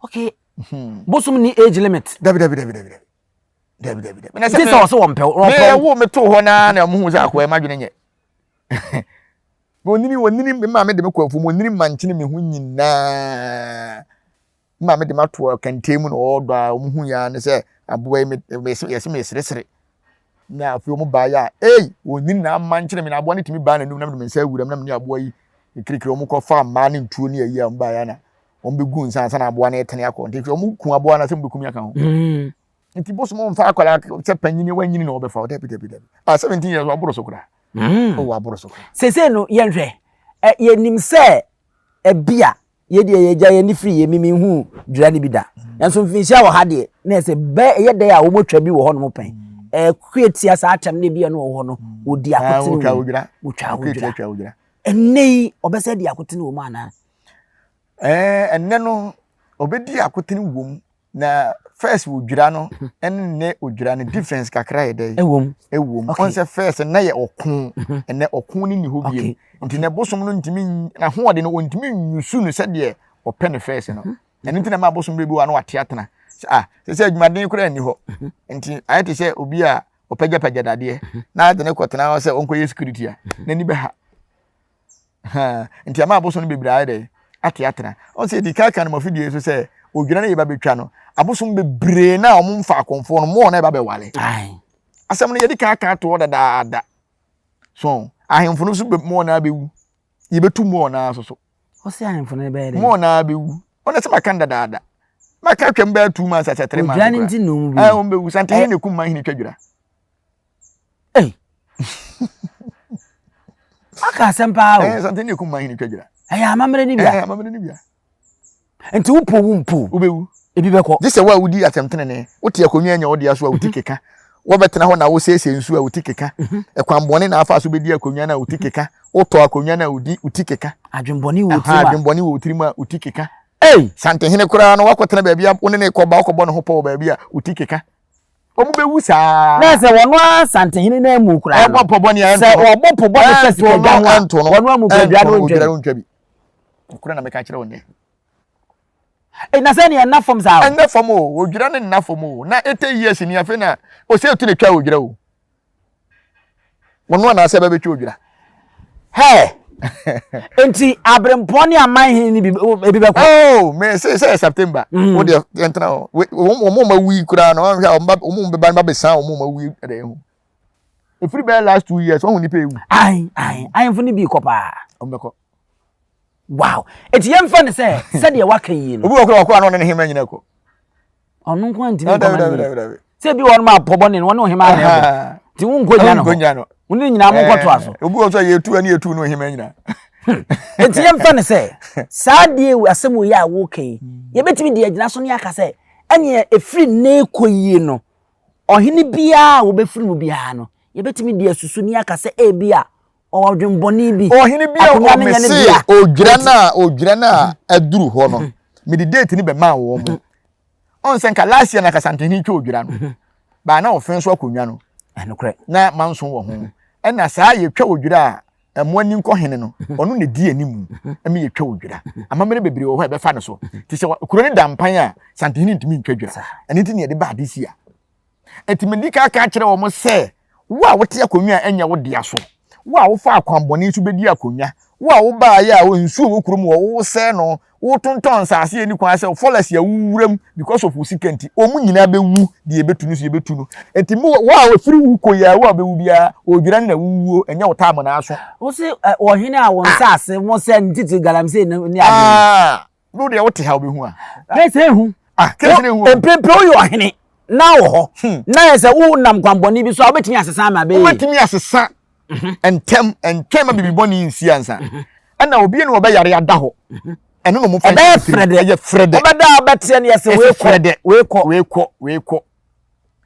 Okay. Hmm. Bosom ni age limit. Dabi dabi dabi dabi. Dabi dabi dabi. Nti sɛ ɔsɛ wɔn pɛ wɔn pɛ. Mɛ wo me to hɔ naa na ɔmo hu sɛ akɔɛ ma dwene nyɛ. Wɔnini wɔnini me maame de me kɔ afuom wɔnini mankyene me ho nyinaa. Me maame de me ato kɛntɛn mu na ɔɔdɔ a wɔn hu ya ne sɛ aboa yi me yɛsɛ me seresere. Na afei wɔn baa yɛ a ei wɔnini na amankyene me na aboa no tumi baa n'anum na me de me nsa awura mu na me ne aboa yi kirikiri wɔn kɔ fa mmaa ne ntuo ne ayi a wɔn baa yɛ na wɔn bɛ gu nsa ansa na aboa no retene akɔ nti wɔn ku aboa no sɛ wɔn bɛ kum yɛ ka ho. Mm. Nti bosom mfa akwadaa sɛ panyin wanyini na ɔbɛfa dabi dabi dabi ah 17 years waboro so koraa. Mm. Oh waboro so koraa. Sese no yɛnhwɛ ɛ yɛnim sɛ ɛbi a yɛdeɛ yɛgya yɛn ni firi yɛ mimi hu dwira no bi da mm. nanso mfinhyia wɔ ha deɛ na ɛsɛ bɛ ɛyɛ dɛ a wɔatwa bi wɔ hɔ nom pɛn mm. ɛkue tia saa atɛm no bi a no wɔ hɔ no mm. wɔdi ah, akotene wɔ mu wɔtwa wodwira ɛnnɛ yi ɔbɛsɛ di akotene wɔ mu anaa Ɛɛ ɛnnɛ no ɔbɛdi akotene wom na first odwira no ɛne nnɛ odwira no difference kakra yɛ dɛ ɛwom ɛwom ɔn sɛ first na yɛ ɔko mhm. ɛnɛ ɔko no ni hɔ biem nti na bosom no ntumi n'ahoɔden no ɔntumi nyusu no sɛdeɛ ɔpɛ no first no mhm. ɛno nti na ma bosom bere bi wɔ ano ate atena sɛ ah sɛ sɛ adwumaden koraa nni hɔ mhm. nti ayɛ te sɛ obi a ɔpagyapagya dadeɛ na ade ne kɔtena hɔ sɛ ɔnkɔyɛ security a n'ani bɛha Nti ama abosom no bebree ayɛ dɛ ate atena. Ɔn sɛ yɛdi kan ka no mafidie so sɛ odwira no yɛba bɛtwa no abosom bebree na wɔn mfa akɔmfoɔ no mɔɔ na ɛba bɛwale. Asɛm no yɛdi kan aka atoɔ dadaada. So ahemfo no nso mɔɔ na abɛwu. Yɛbɛtu mɔɔ na nso so. Ɔsɛ ahemfo no bɛyɛ dɛ. Mɔɔ na abɛwu. Ɔno sɛ maka no dadaada. Maka atwam bɛyɛ 2 months asɛ 3 months. Odwira no nti na ɔmu bi. Ɛɛ wɔn bɛwu. Santehene na ekum man hene twa dwira. Ei. Aka asɛm paa o. Ɛɛ sante ne kum man hene twa dwira. Ɛyɛ amammerɛ ne bia. Ɛyɛ amammerɛ ne bia. Nti wo po wo mpo. Wobɛwu. Ebi bɛkɔ. Gye sɛ wo a wodi asɛm tenene, wote akonnwa anya wo dea so a wo ti mhm. keka. Wɔbɛtena hɔ na wosiesie nsuo a wo ti keka. Mhm. Ɛkwan bɔne na afa so bɛdi akonnwa no a wo ti keka. Wotɔ akonnwa no a wodi wo ti keka. Adwenbɔne wɔ tirim a. Adwenbɔne wɔ tirim a wo ti keka. Ei! Santehene koraa no wakɔtena baabi a wo ne ne kɔba wokɔbɔ ne ho pɔ wɔ baabi a wo ti keka. Wɔn bɛwu saa. Na sɛ wɔn ara Asantehene no amu koraa no, Wɔbɔ pɔ bɔne a sɛ ɛnto no. wɔbɔ pɔ bɔne sɛ Ɛnto sikadwa no, ho a, ɛnto no, wɔn amu koraa ɛnto dwa no, no odwira ntwa no ntwa bi. Nokorɛ na meka kyerɛ wo nnɛ. Eh, na sɛ neɛ ɛnna fam saa o. Ɛnna fam o, odwira no nna fam o. Na 80 years ni afei na ɔsɛ etu na etwa odwira o. Wɔn anaasɛ bɛbɛtwa odwira. Hɛ! Nti aberempɔn ne aman hene no bi ebi bɛkɔ. Oh, me se sɛ September. Mm. Wo deɛ yɛntena hɔ. Wɔn wɔn awu yi koraa no, wɔn hwɛ a wɔn ba wɔn bɛba no ba bɛsan wɔn wɔn awu yi ɛdɛ ho. Efiri bɛyɛ last 2 years wɔn ho nipa ewu. Ayi ayi ahemfo no bi kɔ paa. Wɔn bɛkɔ. Wow. Eti yɛmfa no sɛ sɛdeɛ waka yi no. Obi wɔ kora wakɔ ano ne ne hema nyina kɔ. Ɔno nko antumi nkɔ ma ne. Sɛ ebi wɔ no ma apɔbɔ ne no wɔne ɔhema na ɛbɔ. Nti wo nkɔ nya no hɔ. Wo ne nyinaa mo nkɔ toa so. Obi wɔ so a yɛtu ɛne yɛtu no ɔhema nyina. Eti yɛmfa no sɛ saa adeɛ asɛm wei a woka yi yɛbɛtumi de agyina so ne aka sɛ ɛneɛ ɛfiri nnɛ rekɔ yie no ɔhene biara a wɔbɛfiri mu biara no yɛbɛtumi de asusu ne aka sɛ ebi a ɔwɔ adwemmɔne bi. Ɔhene bi a ɔmese odwira no a odwira no a aduru hɔ no mede date no bɛmaa wɔn mo ɔn sɛ nka last year na kasantehene twa odwira no baa na ɔfe nso akonnwa no na manso wɔ ho ɛna saa yɛtwa odwira a ɛmo ani nkɔ hene no ɔno na di anim ɛmi yɛtwa odwira amammerɛ bebree wɔ hɔ a ɛbɛfa no so te sɛ kuro no da mpan a santehene ntumi ntwa dwira ɛno nti na yɛde ba ade si a Enti medi kan ka kyerɛ wɔn sɛ, Wo a wote akonnwa a ɛnyɛ wo dea so, wo a wofaa akwammɔne so bedi akonnwa, wo a wobaeɛ a nsuo wɔ kurom hɔ, wosɛe no, wotontɔn nsase a ɛnni kwan sɛ forest a wowura mu because of wo sika nti, wɔn nyinaa bɛwu, deɛ yɛbɛtu no nso yɛbɛtu no. Enti mo, wo a ɛfiri wo kɔ yi a, wo a wobɛwu biara, wɔredwira no na wowuo, ɛnyɛ wo time na aso. Wose ɔhene a wo nsase mo sɛ ne titiri galamsey ne ade. Ah! No deɛ wote ha wobɛhu a. Kɛsɛ ehu. Ah, kɛsɛ ehu. Mprempren woyɛ ɔhene na wɔ hɔ. Hmm. Na yɛ sɛ wonam kwanbɔne bi so a wobɛtumi asesa ama bɛyɛ. Wobɛtumi asesa mhm. ntɛm ntwɛn ma biribi bɔne nsi ansa. Mhm. Ɛna obi ne wɔbɛyare ada hɔ. Mhm. Ɛno na wɔfa ɛbɛyɛ frɛdɛ. Ɛyɛ frɛdɛ. Wobɛda a wobɛteɛ no yɛ sɛ wei kɔ wei kɔ wei kɔ wei kɔ.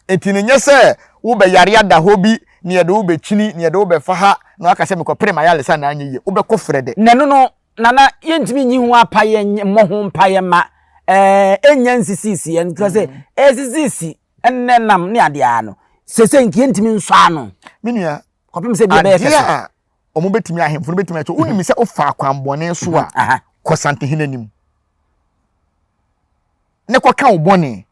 Enti no nyɛ sɛ wobɛyare ada hɔ bi ne yɛde wobɛkyini ne yɛde wobɛfa ha na waka sɛ mekɔpere m'ayaresa na anyɛ yie. Wobɛkɔ frɛdɛ. Na ɛno no Nana, yɛntumi nyi ho apaeɛ mmɔ ho mpaeɛ mma ɛnnya nsisiisi yɛn nka sɛ ɛsisiisi ɛnnɛ nam ne adeɛ ara no sese nka yɛntumi nsɔ ano. Me nua, kɔpem sɛ bi ɛbɛyɛ kɛse. Adeɛ a wɔn bɛtumi ahemfo no bɛtumi akyɛ wonim sɛ wofa akwanbɔne so a kɔ Santehene anim ne kɔka wo bɔne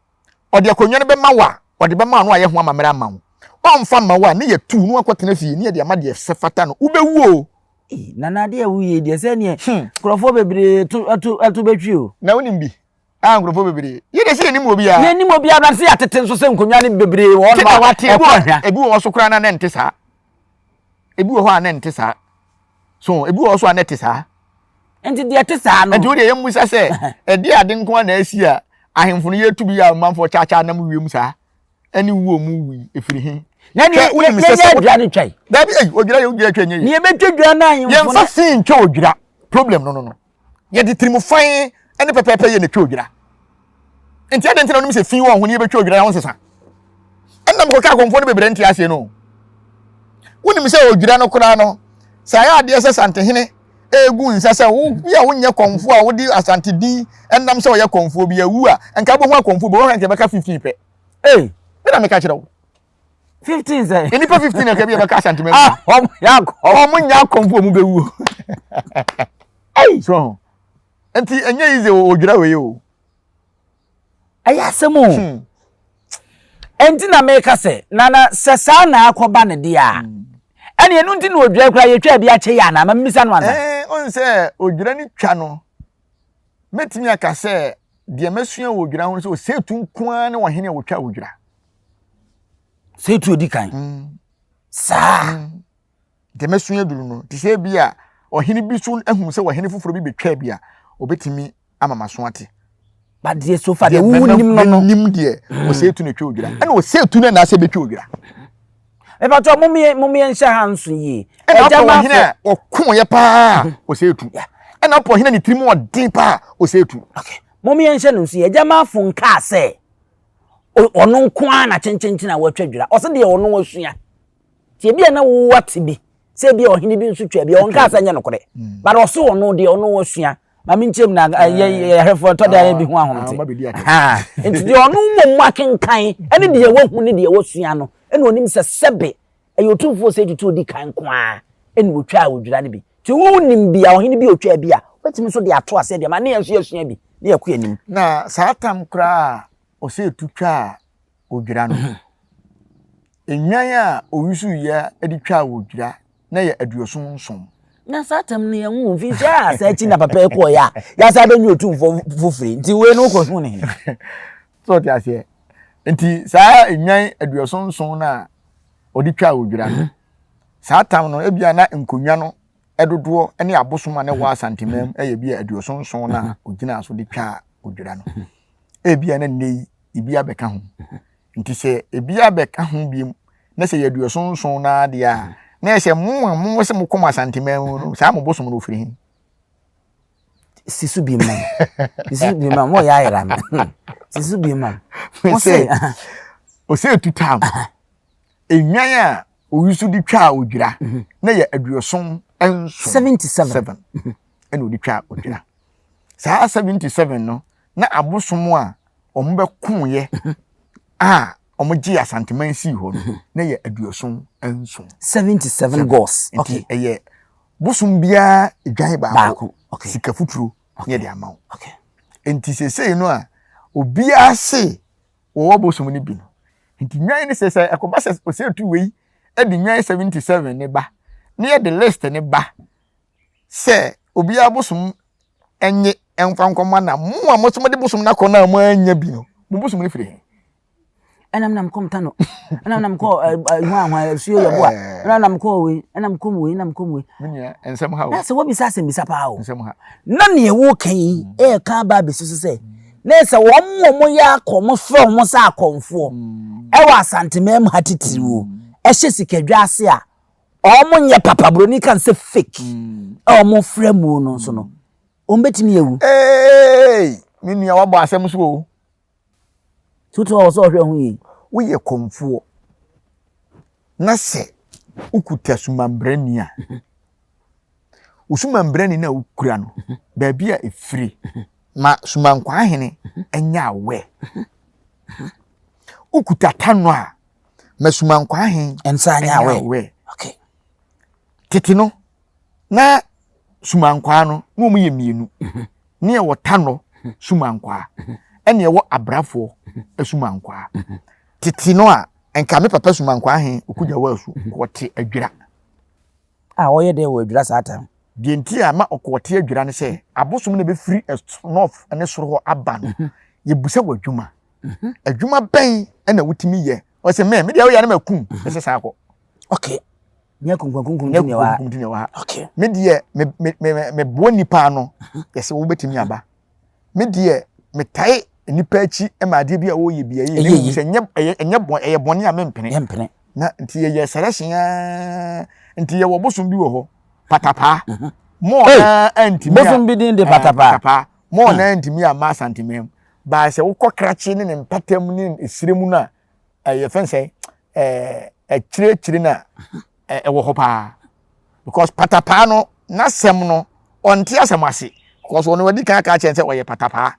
ɔde akonnwa no bɛma wo a ɔde bɛma no ayɛ ho amammerɛ ama wo ɔmfa mma wo a ne yɛ tu no akɔtena fie ne yɛde ama deɛ sɛ fata no wobɛwu o. Ei, Nana adeɛ a woyɛ deɛ sɛ neɛ hmm. nkurɔfoɔ bebree to ɛto ɛto bɛtwi o. Na wonim bi a nkurɔfoɔ bebree yɛ de sɛ yɛnim obiara. Yɛnim obiara na sɛ yɛatete nso sɛ nkonnwa no bebree wɔ hɔ nom a ɛkɔ ahwa. Ebi wɔ hɔ so koraa na ne nte saa. Ebi wɔ hɔ a ne nte saa. So ebi wɔ hɔ so a ne te saa. Nti deɛ ɛte saa no. Nti wo deɛ yɛmmusa sɛ ɛdeɛ ade nko a na asi a ahemfo no yɛtu bi yɛ a manfoɔ kyaakyaa nam wiem saa. ɛne wu ɔmu wu yi ɛfiri he? Na ne wonim sɛ sɛ odwira no twa yi. Dabi ei odwira yɛ odwira twa nyɛ yie. Ne yɛbɛtwa dwira no ahemfo no. Yɛmfa fi ntwa odwira problem no no no. Yɛde tirimufan ne pɛpɛɛpɛ yɛ na twa odwira. Nti adɛn nti na wonim sɛ fi wɔ ho ne yɛbɛtwa odwira na wonsesa? Ɛnna mekɔka akɔmfoɔ no bebree nte aseɛ no. Wonim sɛ odwira no koraa no sɛ ayɛ adeɛ sɛ Santehene egu nsa sɛ wo bi a wonyɛ kɔmfoɔ a wode Asante din ɛnam sɛ ɔyɛ kɔmfoɔ bi awu a nka wobɛhu akɔmfoɔ bi wɔhwɛ nka ɛbɛka 15 pɛ. Ei! Me na meka kyerɛ wo. 15 sɛ. Nnipa 15 na nka bi ɛbɛka Asante mɛ. Ah, wɔn nyɛ akɔmfoɔ. Wɔn nyɛ akɔmfoɔ wɔn bɛwu. Ei! So nti ɛnyɛ easy o odwira wei o. Ɛyɛ asɛm o. Hmm. Ɛnti na meka sɛ, Nana, sɛ saa na akɔba no deɛ a, hmm. ɛne ɛno nti na odwira kura yɛtwa bi akyɛ yɛ anaa? Ma mmisa no ansa. Ɛɛ, ɔn sɛ odwira no twa no, mɛtumi aka sɛ deɛ masua wɔ odwira ho no sɛ Osetu nko ara ne ɔhene a wɔtwa odwira. Setu odi kan. Mm. Saa. Mm. Deɛ masua duru no, te sɛ bi a ɔhene bi so ahu sɛ ɔhene foforɔ bi bɛtwa bi a, ɔbɛtumi ama maso ate. But deɛ so far deɛ wo nim no no. Nim deɛ mm. Osetu na etwa odwira. Ɛna Osetu na n'asɛ bɛtwa odwira. Mepatɔ momyɛ momyɛ nhyɛ ha nso yie. Ɛna apɔ ɔhene a ɔko yɛ paa mhm. Osetu. Ɛna apɔ ɔhene ne tirim ɔden paa Osetu. Okay. Momyɛ nhyɛ no nso yie. Agya Maafo nkaa sɛ ɔno nko ara na kyenkyenkyen a watwa dwira. Ɔsɛ deɛ ɔno asua. Nti ebi a na wowate bi sɛ ebi a ɔhene bi nso twa bi a ɔnkaa sɛ nyɛ nokorɛ. Mm. But ɔso ɔno deɛ ɔno asua. Maame nkyɛm na yɛ yɛhwɛfoɔ ɛtɔ da yɛ bi ho ahomte. Nti deɛ ɔno mmom akenkan ɛne deɛ wahu ne deɛ wasua no ɛna onim sɛ sɛbe ɛyɛ otumfoɔ sɛ tutu odi kan nko ara ɛna otwa a odwira no bi. Nti wonim bi a ɔhene bi otwa bi a wobɛtumi nso de ato aseɛ deɛ ma ne yɛn nso yɛasua bi. Ne yɛkɔ anim. Na saa tam koraa a ɔsɛ etu twaa odwira no, nnwan a ɔyusuiɛ de twaa odwira na yɛ 77. Na saa tam no yɛn ho mfi sɛ a saa akyi na papa yi kɔɔ yɛ a yɛasa bɛnyɛ otumfoɔ fofiri nti wei no wokɔ hu ne he. So ɔte aseɛ nti saa nnwan 77 no a ɔde twaa odwira no saa tam no ebia na nkonnwa no dodoɔ ne abosom a na ɛwɔ Asanteman mu yɛ bi a 77 no a ɔgyinaa so de twaa odwira no ebia na nnɛ yi ebi abɛka ho nti sɛ ebi abɛka ho biem na sɛ yɛ 77 no ara deɛ a na yɛ sɛ mo a mo sɛ mokɔ mo Asanteman mu no saa mo bosom no ofiri he? Si so bi ma si so bi ma mo yɛ ayera me si so bi ma mo sɛ ɔsɛ etu tam nnwan a oyi so de twaa odwira mhm. na yɛ 77 77 ɛna ɔde twaa odwira saa 77 no na abosom a wɔn bɛkoeɛ a wɔn gye Asanteman sii hɔ no mhm. na yɛ 77. 77 gods nti ɛyɛ bosom biara dwan baako sika futuro ne yɛde ama wo nti seesei no a obiara se wɔwɔ bosom no bi no nti nwan ne sɛ sɛ ɛkɔba sɛ ɔsɛ tu wei de nwan 77 ne ba ne yɛde list ne ba sɛ obiara bosom nye mfa nkɔma na mo a mo nso mode bosom no akɔ no a moannya bi no mo bosom no firi he? Ɛnam nam kɔm ta no ɛnam nam kɔ hwan hwan asuo yɛ boa ɛnam nam kɔ wei ɛnam kɔm wei ɛnam kɔm wei. Menua nsɛm ha o. Na sɛ wɔbisa asɛm bisa paa o. Nsɛm ha. Na nea wɔka yi ɛɛka aba abɛsi so sɛ na sɛ wɔn a wɔyɛ akɔ wɔn frɛ wɔn sɛ akɔmfoɔ ɛwɔ Asanteman mu ha titiriw o ɛhyɛ sikadwa ase a Ɔmo nyɛ papa broni kan sɛ fake a ɔmo frɛ mu no nso no ɔmo bɛtumi awu. Eeii me nua wabɔ asɛm so o. Tutu a ɔsɛ ɔhwɛ ho yie. Woyɛ kɔmfoɔ na sɛ wokuta sumambrani a, wo sumambrani no a wokura no, baabi a ɛfiri ma sumankwaa hene nyɛ awɛ. Wokuta tano a, ma sumankwaa he nsa nyɛ awɛ. Okay. Tete no, na sumankwaa no, na wɔn yɛ mmienu. Mhm. Ne ɛwɔ tanɔ sumankwaa, mhm. ɛne ɛwɔ abrafoɔ mhm. sumankwaa. Tete no a, nka me papa sumankwaa he, okugya wɔ asu, wɔte adwira. A ɔyɛ dɛ wɔ adwira saa tam. Deɛ nti a ma ɔkɔɔte adwira ne sɛ, abosom no bɛfiri north ne soro hɔ aba no, yɛbusa wɔ adwuma. Mhm. Adwuma bɛn na wotumi yɛ? Ɔsɛ mɛ, me deɛ woyɛ na makum. Mhm. Ɛsɛ saa kɔ. Okay. Nyɛ kunkunkunkum ti na ɛwɔ ha. Nyɛ wɔ ha. Okay. Me deɛ me me me me boa nipa ano. Mhm. Yɛsɛ wobɛtumi aba. Me deɛ metae nipa akyi ma adeɛ bi a wɔyɛ bi ɛyɛ ne mu sɛ nyɛ ɛyɛ ɛnyɛ bɔn ɛyɛ bɔne a mempene. Yɛmpene. Na nti yɛyɛ selection aa nti yɛwɔ bosom bi wɔ hɔ patapaa. Mɔɔ na antumi a. Bosom bi din de patapaa. Patapaa. Mɔɔ na antumi a ma Asanteman mu. Baa sɛ wokɔ krakye ne ne mpatam ne esire mu no a, ɛyɛ fɛn sɛ ɛɛ akyire no a ɛwɔ hɔ paa. Because patapaa no n'asɛm no ɔnte asɛm ase because ɔno wadi kan aka akyerɛ sɛ ɔyɛ patapaa.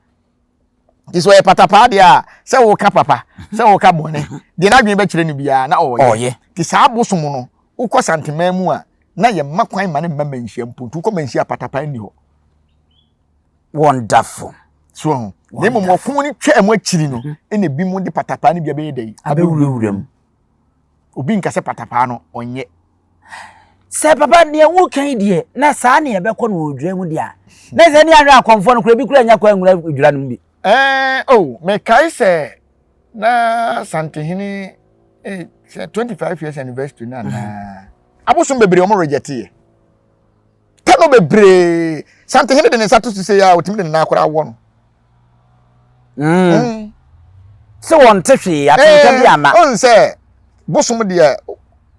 Nti sɛ ɔyɛ patapaa deɛ a sɛ woka papa sɛ woka bɔne deɛ n'adwene bɛkyerɛ no biara na ɔyɛ. Nti saa bosom no wokɔ Santeman mu a na yɛmma kwan ma ne mma manhyia mpo nti wokɔ manhyia patapaa nni hɔ. Wonderful. So ho. Na mmom ɔko no twaa mu akyiri no, mhm. ɛna ebi mu de patapaa no bi abɛyɛ dɛ yi. Abɛwurawura mu. Obi nka sɛ patapaa no ɔnyɛ. Sɛ papa deɛ woka yi deɛ na saa ne ɛbɛkɔ no wɔ dwura mu deɛ a na sɛ ne ahwɛ akɔmfoɔ no kora bi kora nya kwan nwura dwura no mu bi. Ɛɛ o oh, mekae sɛ na Santehene eh, sɛ 25 years anniversary no anaa mhm. abosom bebree wɔn reject yɛ. Tano bebree. Santehene de ne nsa to so sei a otumi de ne nan koraa wɔ no. Mm. mm. Sɛ wɔn te hwee atenka bi ama. Ɔn sɛ bosom deɛ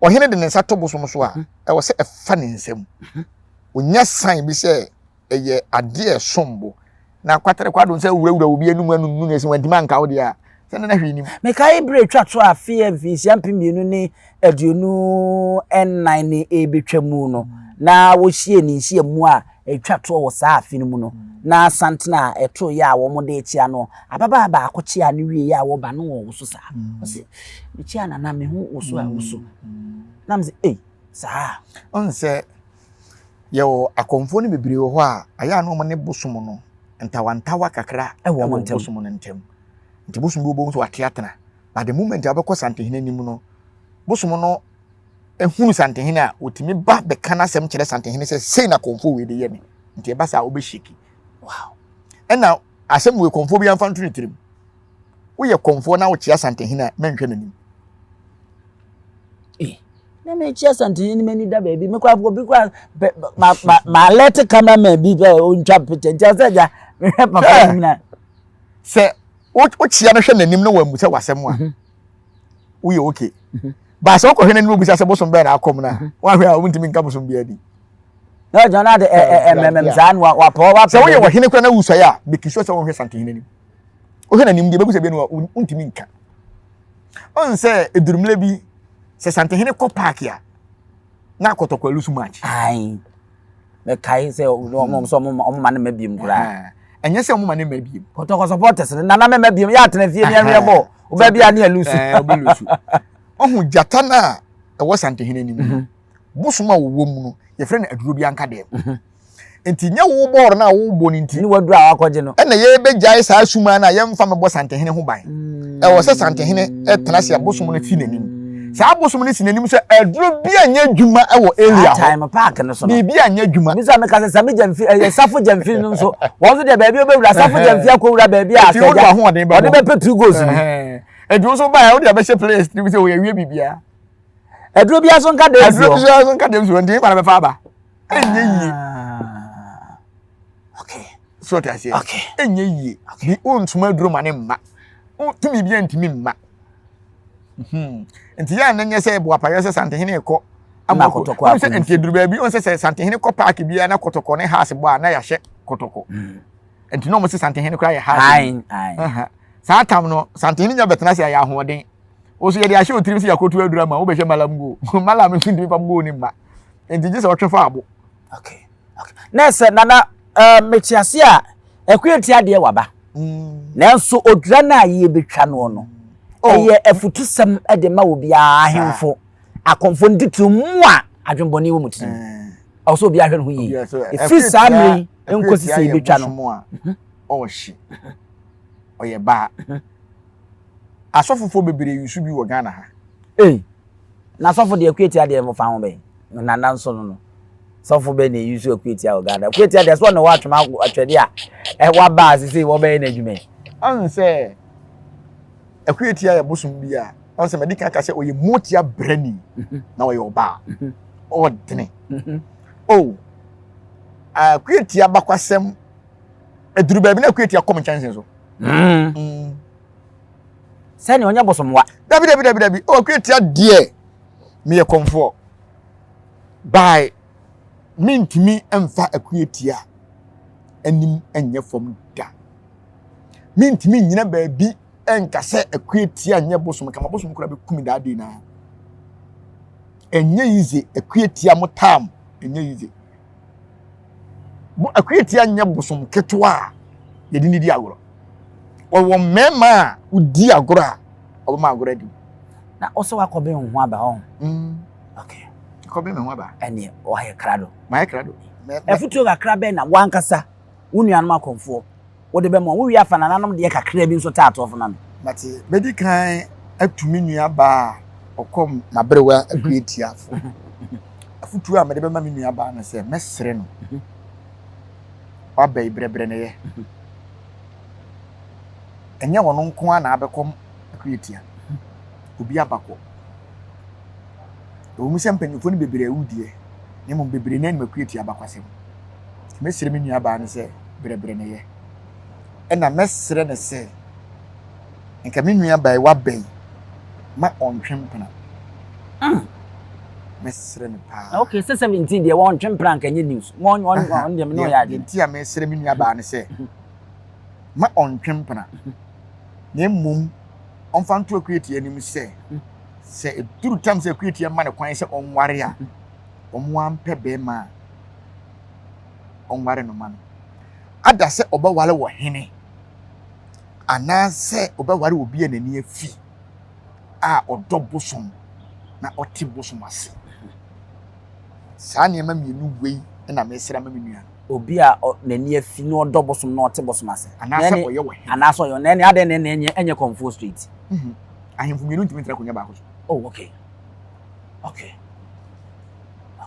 ɔhene de ne nsa to bosom so a mhm. ɛwɔ sɛ ɛfa ne nsam. Mhm. Onya sign bi sɛ ɛyɛ adeɛ ɛsom bo. Na kwatere kwadon sɛ wurawura obi anum anum nu na ɛsɛ wantumi anka wo deɛ a sɛ ne na hwee nim. Mekae bere etwa to afe a mfinhyia 2024 no rebetwa mu no, na wɔhyiee ne nhyiamu a etwa toɔ wɔ saa afe no mu no, na santene a ɛtoeɛ a wɔde rekyea no, ababaa baako kyeaa no wieeɛ a wɔba no wɔwoso saa. Ɔse, mekyea nana me ho woso a woso. Na mese, ei, saa. Ɔn sɛ yɛwɔ akɔmfoɔ no bebree wɔ hɔ a, ayɛ a na wɔn ne bosom no. Ntawantawa kakra ɛwɔ wɔn ntam. Bosom no ntam. Nti bosom bi wobɛhu sɛ wate atena. But the moment a wobɛkɔ Santehene anim no, bosom no ehunu Santehene a, otumi ba bɛka n'asɛm kyerɛ Santehene sɛ sei na kɔmfoɔ wei de yɛ me. Nti ɛba saa a wobɛhyeki. Wow. Ɛna asɛm wei kɔmfoɔ bi amfa nto ne tirim. Woyɛ kɔmfoɔ na wokyea Santehene a, mɛnhwɛ n'anim. Eh, na mekyia Santehene no m'ani da baabi. Mekɔ akɔ bi kora ma ma ma alert cameraman bi bɛ ontwa picture. Nti ɔsɛ gya mehwɛ papa anim na. Sɛ wokyia no hwɛ n'anim na wamu sɛ wasɛm a mhm. woyɛ okay mhm. baasa wokɔhwɛ n'anim obisa sɛ bosom bɛn na akɔm no a mhm. woahwɛ a wontumi nka bosom biara di na ɔgyina no ade ɛmɛmɛm saa no wapɔ wapɛ sɛ woyɛ ɔhene kora na wusɔe a make sure sɛ wonhwɛ santehene anim wohwɛ n'anim deɛ bɛbu sɛ bi no wontumi nka ɔn sɛ ɛdurummerɛ bi sɛ santehene kɔ paake a na akɔtɔkɔ alusu match mɛkae sɛ ɔmo sɛ ɔmo ma ne mma biem koraa. Ɛnyɛ sɛ ɔmo ma ne mma biem. Kɔtɔkɔ supporters no nana mɛma biem yɛ atena fie ne ɛhwɛ bɔ ɔbɛ bi a ne alusu. Ɔbɛ lusu. Ɔho gyata no a ɛwɔ Santehene anim no mhm. bosom a wɔwɔ mu no yɛfrɛ no aduro bi anka dɛm. Mhm. Nti nyɛ wo bɔɔl no a wobɔ no nti. Ne waduro a wakɔgye no. Ɛna yɛbɛgyae saa suma no a yɛmfa mɛbɔ Santehene ho ban. Mm. Ɛwɔ sɛ Santehene tena ase a bosom no si n'anim. Saa bosom no si n'anim sɛ aduro bi anyɛ adwuma wɔ area hɔ. Time park no so no. Biribi anyɛ adwuma. Bisa mi ka sɛ Sami Gyamfi ɛyɛ Safo Gyamfi no nso wɔn nso deɛ baabi obɛwura Safo Gyamfi akɔwura baabi a asɛgya ɔde bɛpɛ two goals no. Nti wo nso baa wode abɛhyɛ players tirim sɛ wɔyɛ wie biribiara. Aduro bi aso nka dɛm si hɔ. Aduro bi aso nka dɛm si hɔ nti nkwa na bɛfa aba. Ɛnyɛ yie. Ah. Okay. So ɔte aseɛ. Okay. Ɛnyɛ yie. Bi wontuma aduro ma ne mma. Tumi bi ntumi mma. Hmm. Nti yɛ a na nyɛ sɛ boapayɔ sɛ Santehene kɔ ama kɔtɔkɔ akɔ. Sɛ nti aduru baabi wɔn sɛ sɛ Santehene kɔ paaki biara na kɔtɔkɔ ne haase bɔ a na yɛahyɛ kɔtɔkɔ. Hmm. Nti na wɔn sɛ Santehene koraa yɛ haase. Saa tam no Santehene nya bɛtena ase ayɛ ahoɔden. Wɔso yɛde ahyɛ otirim sɛ yɛakɔtu aduru ama wobɛhyɛ malam go. Malam nso ntumi fam go ne mma. Nti gye sɛ ɔtwe fa abo. Okay. Okay. Na sɛ nana uh, mete ase a ɛkoyɛ ti adeɛ waba. Mm. Nanso odwira no a yɛbɛtwa noɔ no, oh. ɛyɛ afutusɛm de ma obiara ahemfo, akɔmfo no titiriw mu a adwemmɔne wɔ mu tirim. Mm. Ɛwɔ sɛ obiara hwɛ ne ho yie. Ɛfiri saa mmerɛ yi nkɔsi sɛ yɛbɛtwa no. Mhm. Ɔhye. Ɔyɛ baa. Mhm. Asɔfofoɔ bebree yusu bi wɔ Ghana ha. Ei. Na sɔfo deɛ akuatia deɛ fa ho bɛn? Nana nso no no. Sɔfo bɛn na eyi so akuatia wɔ Ghana? Akuatia deɛ so ɔna wɔ atwema atwɛde a ɛwɔ aba a sisi wɔbɛyɛ n'adwuma yi. Ɔn sɛ akuatia yɛ bosom bi a ɔn sɛ mɛdi kan ka sɛ ɔyɛ motia brani mhm. na ɔyɛ ɔbaa mhm. ɔdene mhm. o akuatia bakwasɛm aduru baabi na akuatia kɔm nkyɛnse so. Mm. Mm. Sɛnea ɔnyɛ bosomwa. Dabi dabi dabi dabi. Oh, Akwatia deɛ meyɛ kɔmfoɔ. By mentumi mfa Akwatia anim nyɛ fam da. Mentumi nnyina baabi nka sɛ Akwatia nyɛ bosom kama bosom koraa bɛku me daa dei naa. Ɛnyɛ easy Akwatia mo tam ɛnyɛ easy. Akwatia nyɛ bosom ketewa a yɛde ne di agorɔ. Ɔwɔ mmarima a wodi agorɔ a ɔbɛma agorɔ adi. Na ɔsɛ wakɔben wo ho aba ɔho. Mm. Okay. Kɔben me ho aba. Ɛneɛ wayɛ krado. Mayɛ krado. Afutuo kakra bɛn na wankasa wo nuanom akɔmfoɔ wode bɛma wɔn? Wowie afa nananom deɛ kakra bi nso taatoɔ fo ma me. Mate. Mɛdi kan atu me nua baa a ɔkɔm n'aberewa akuatiafo. Afutuo a mede bɛma me nua baa no sɛ mɛsrɛ no. Waba yi brɛbrɛ no yɛ. Ɛnyɛ ɔno nko ara na abɛkɔ akuatia. Obi abakɔ. Ɛwɔ mu sɛ mpanyinfoɔ no bebree awu deɛ, na mmom bebree no anim akuatia abakwasɛm. Nti mɛsrɛ me nuabaa no sɛ brɛbrɛ no yɛ. Ɛna mɛsrɛ no sɛ nka me nuabaa yi waba yi ma ɔntwe mpena. Mm. Mɛsrɛ no paa. Okay, sɛ 17 deɛ wɔntwe mpena nka nyɛ news. Wɔn wɔn wɔn deɛ me ne ɔyɛ adwene. Deɛ nti a mɛsrɛ me nuabaa no sɛ ma ɔntwe mpena na mmom ɔmfa nto Akuatia anim sɛ sɛ ɛduru tam sɛ Akuatia ma no kwan sɛ ɔnware a, wɔn ampɛ bɛrima a ɔnware no ma no. Ada sɛ ɔbɛware wɔ hene anaasɛ ɔbɛware obi a n'ani afi a ɔdɔ bosom na ɔte bosom ase. Saa nneɛma mmienu wei na mesrɛ ama me nua no. Obi a n'ani afi na ɔdɔ bosom na ɔte bosom ase. Anaasɛ ɔyɛ wɔ hene. Anaasɛ ɔyɛ na ɛne adɛn na ɛne ɛnyɛ ɛnyɛ kɔnfoɔ straight. Mhm. Ahemfo mmienu ntumi ntra akonnwa baako so. Oh, okay. Okay.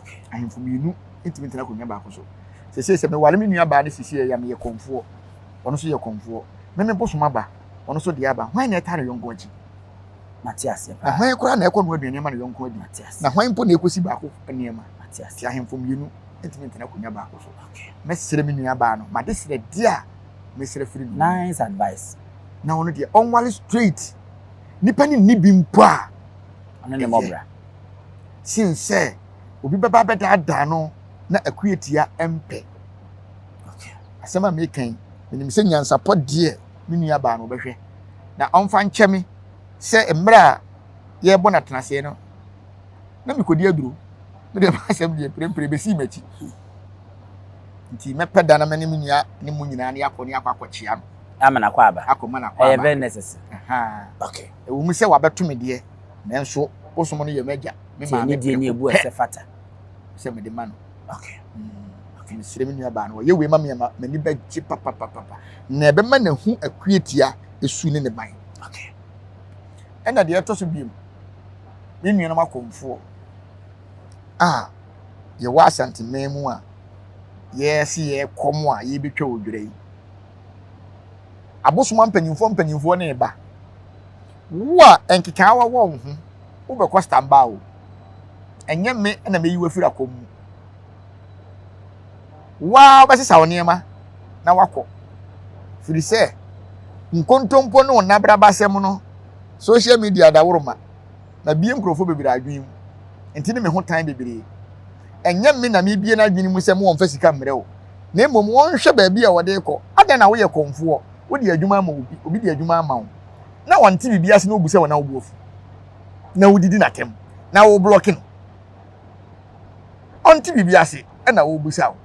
Okay. Ahemfo mmienu ntumi ntra akonnwa baako so. Sese sɛ meware me nua baa ne sisi ɛyɛ meyɛ kɔnfoɔ. Ɔno nso yɛ kɔnfoɔ. Me me bosom aba, ɔno nso deɛ aba. Hwan na ɛtaa ne yɔnko akyi? Mate aseɛ paa. Na hwan koraa na ɛkɔ no aduane ama ne yɔnko adi? Mate aseɛ. Na hwan mpo na ɛkɔsi baako nneɛma? Mate aseɛ. Ti ahemfo mmienu ntumi ntena akonnwa baako so. Mɛsrɛ me nua baa no, made srɛ deɛ a mesrɛ firi no. Nice advice. Na ɔno deɛ ɔnwale straight. Nipa ne nni bi mpo a. Ɔno ne mmɔbra. Sen sɛ obi bɛba abɛdaadaa no na akuatia mpɛ. Asɛm a meka yi, menim sɛ nyansapɔ deɛ me nua baa no ɔbɛhwɛ. Na ɔmfa nkyɛ me sɛ mmerɛ a yɛrebɔ no atenaseɛ no, na mekɔdi aduro. Me deɛ m'asɛm deɛ mprempren bɛsii m'akyi. Nti mɛpɛ da na me ne me nua ne mo nyinaa ne akɔ ne akɔ akɔkyea no. Ama no akɔ aba. Akɔma no akɔ aba. Ɛyɛ very necessary. Okay. Ɛwɔ mu sɛ wabɛto me deɛ, nanso bosom no yɛ m'agya, me maame prɛko pɛ fata sɛ mede ma no. Okay. Nti mesrɛ me nua baa no, ɔyɛ wei ma me ama m'ani bɛgye papapapa. Na ɛbɛma n'ahu akuatia esu ne ne ban. Okay. Ɛna deɛ ɛtɔ so biom, me nuanom akɔmfoɔ a yɛwɔ Asanteman mu a yɛse yɛkɔm a yɛbɛtwa odwerɛ yi, abosoma mpanyimfoɔ mpanyimfoɔ ne ba. Wo a nkekaawa wɔ wo ho, wobɛkɔ stamba o. Ɛnyɛ me na meyi wo afiri akɔm mu. Wo ara wobɛsesa wo nneɛma na wakɔ. Firi sɛ, nkontompo ne wo nnabrabasɛm no, social media daworo ma. Mabie nkurɔfoɔ bebree adwene mu. Nti ne me ho tan bebree. Ɛnyɛ me na mebie n'adwene mu sɛ mo wɔmfa sika mmerɛ o. Na mmom wɔnhwɛ baabi a wɔde rekɔ. Adɛn na woyɛ kɔmfoɔ? Wode adwuma ama obi, obi de adwuma ama wo, na ɔnte biribi ase na obu sɛ wo na wo bo afu, na wodidi n'atɛm, na woblɔke no. Ɔnte biribi ase na wobusa wo.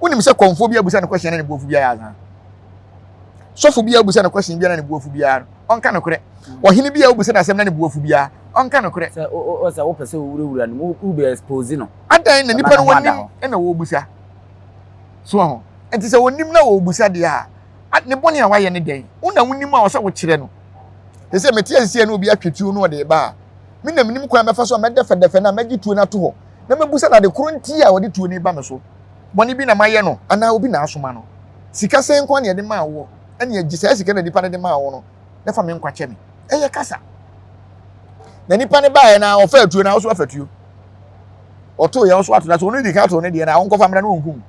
Wonim sɛ kɔmfoɔ bi abusa no question na ne bo afu biara anaa? Sɔfo bi abusa no question biara na ne bo afu biara no, ɔnka nokorɛ. Ɔhene bi a wobusa no asɛm na ne bo afu biara, ɔnka nokorɛ. Sɛ o sɛ wopɛ sɛ wowurawura no, wobɛ expose no. Adɛn na nipa no wɔnim na wɔbusa? So ho. Nti sɛ wɔnim na wɔbusa deɛ a, ne bɔne a wayɛ ne dɛn? Wo na wonim a ɔsɛ wokyerɛ no. Te sɛ mete aseɛ na obi atwe tuo no ɔde ba a, me na menim kwan bɛfa so a mɛdɛfɛdɛfɛ no a mɛgye tuo no ato hɔ na mɛbusa no ade koro nti a ɔde tuo no ba me so. Bɔne bi na mayɛ no anaa obi na asoma no? Sika sɛn nko na yɛde maa woɔ? Ɛne agye saa sika na nipa no de maa wo no na fa me nkwa kyɛ me. Ɛyɛ kasa. Na nipa no baeɛ na ɔfa atuo na ɔso afa tuo. Ɔtoo yɛ ɔso ato na so ɔno di kan ato ne deɛ na ɔnkɔfa mmra na ɔnkum.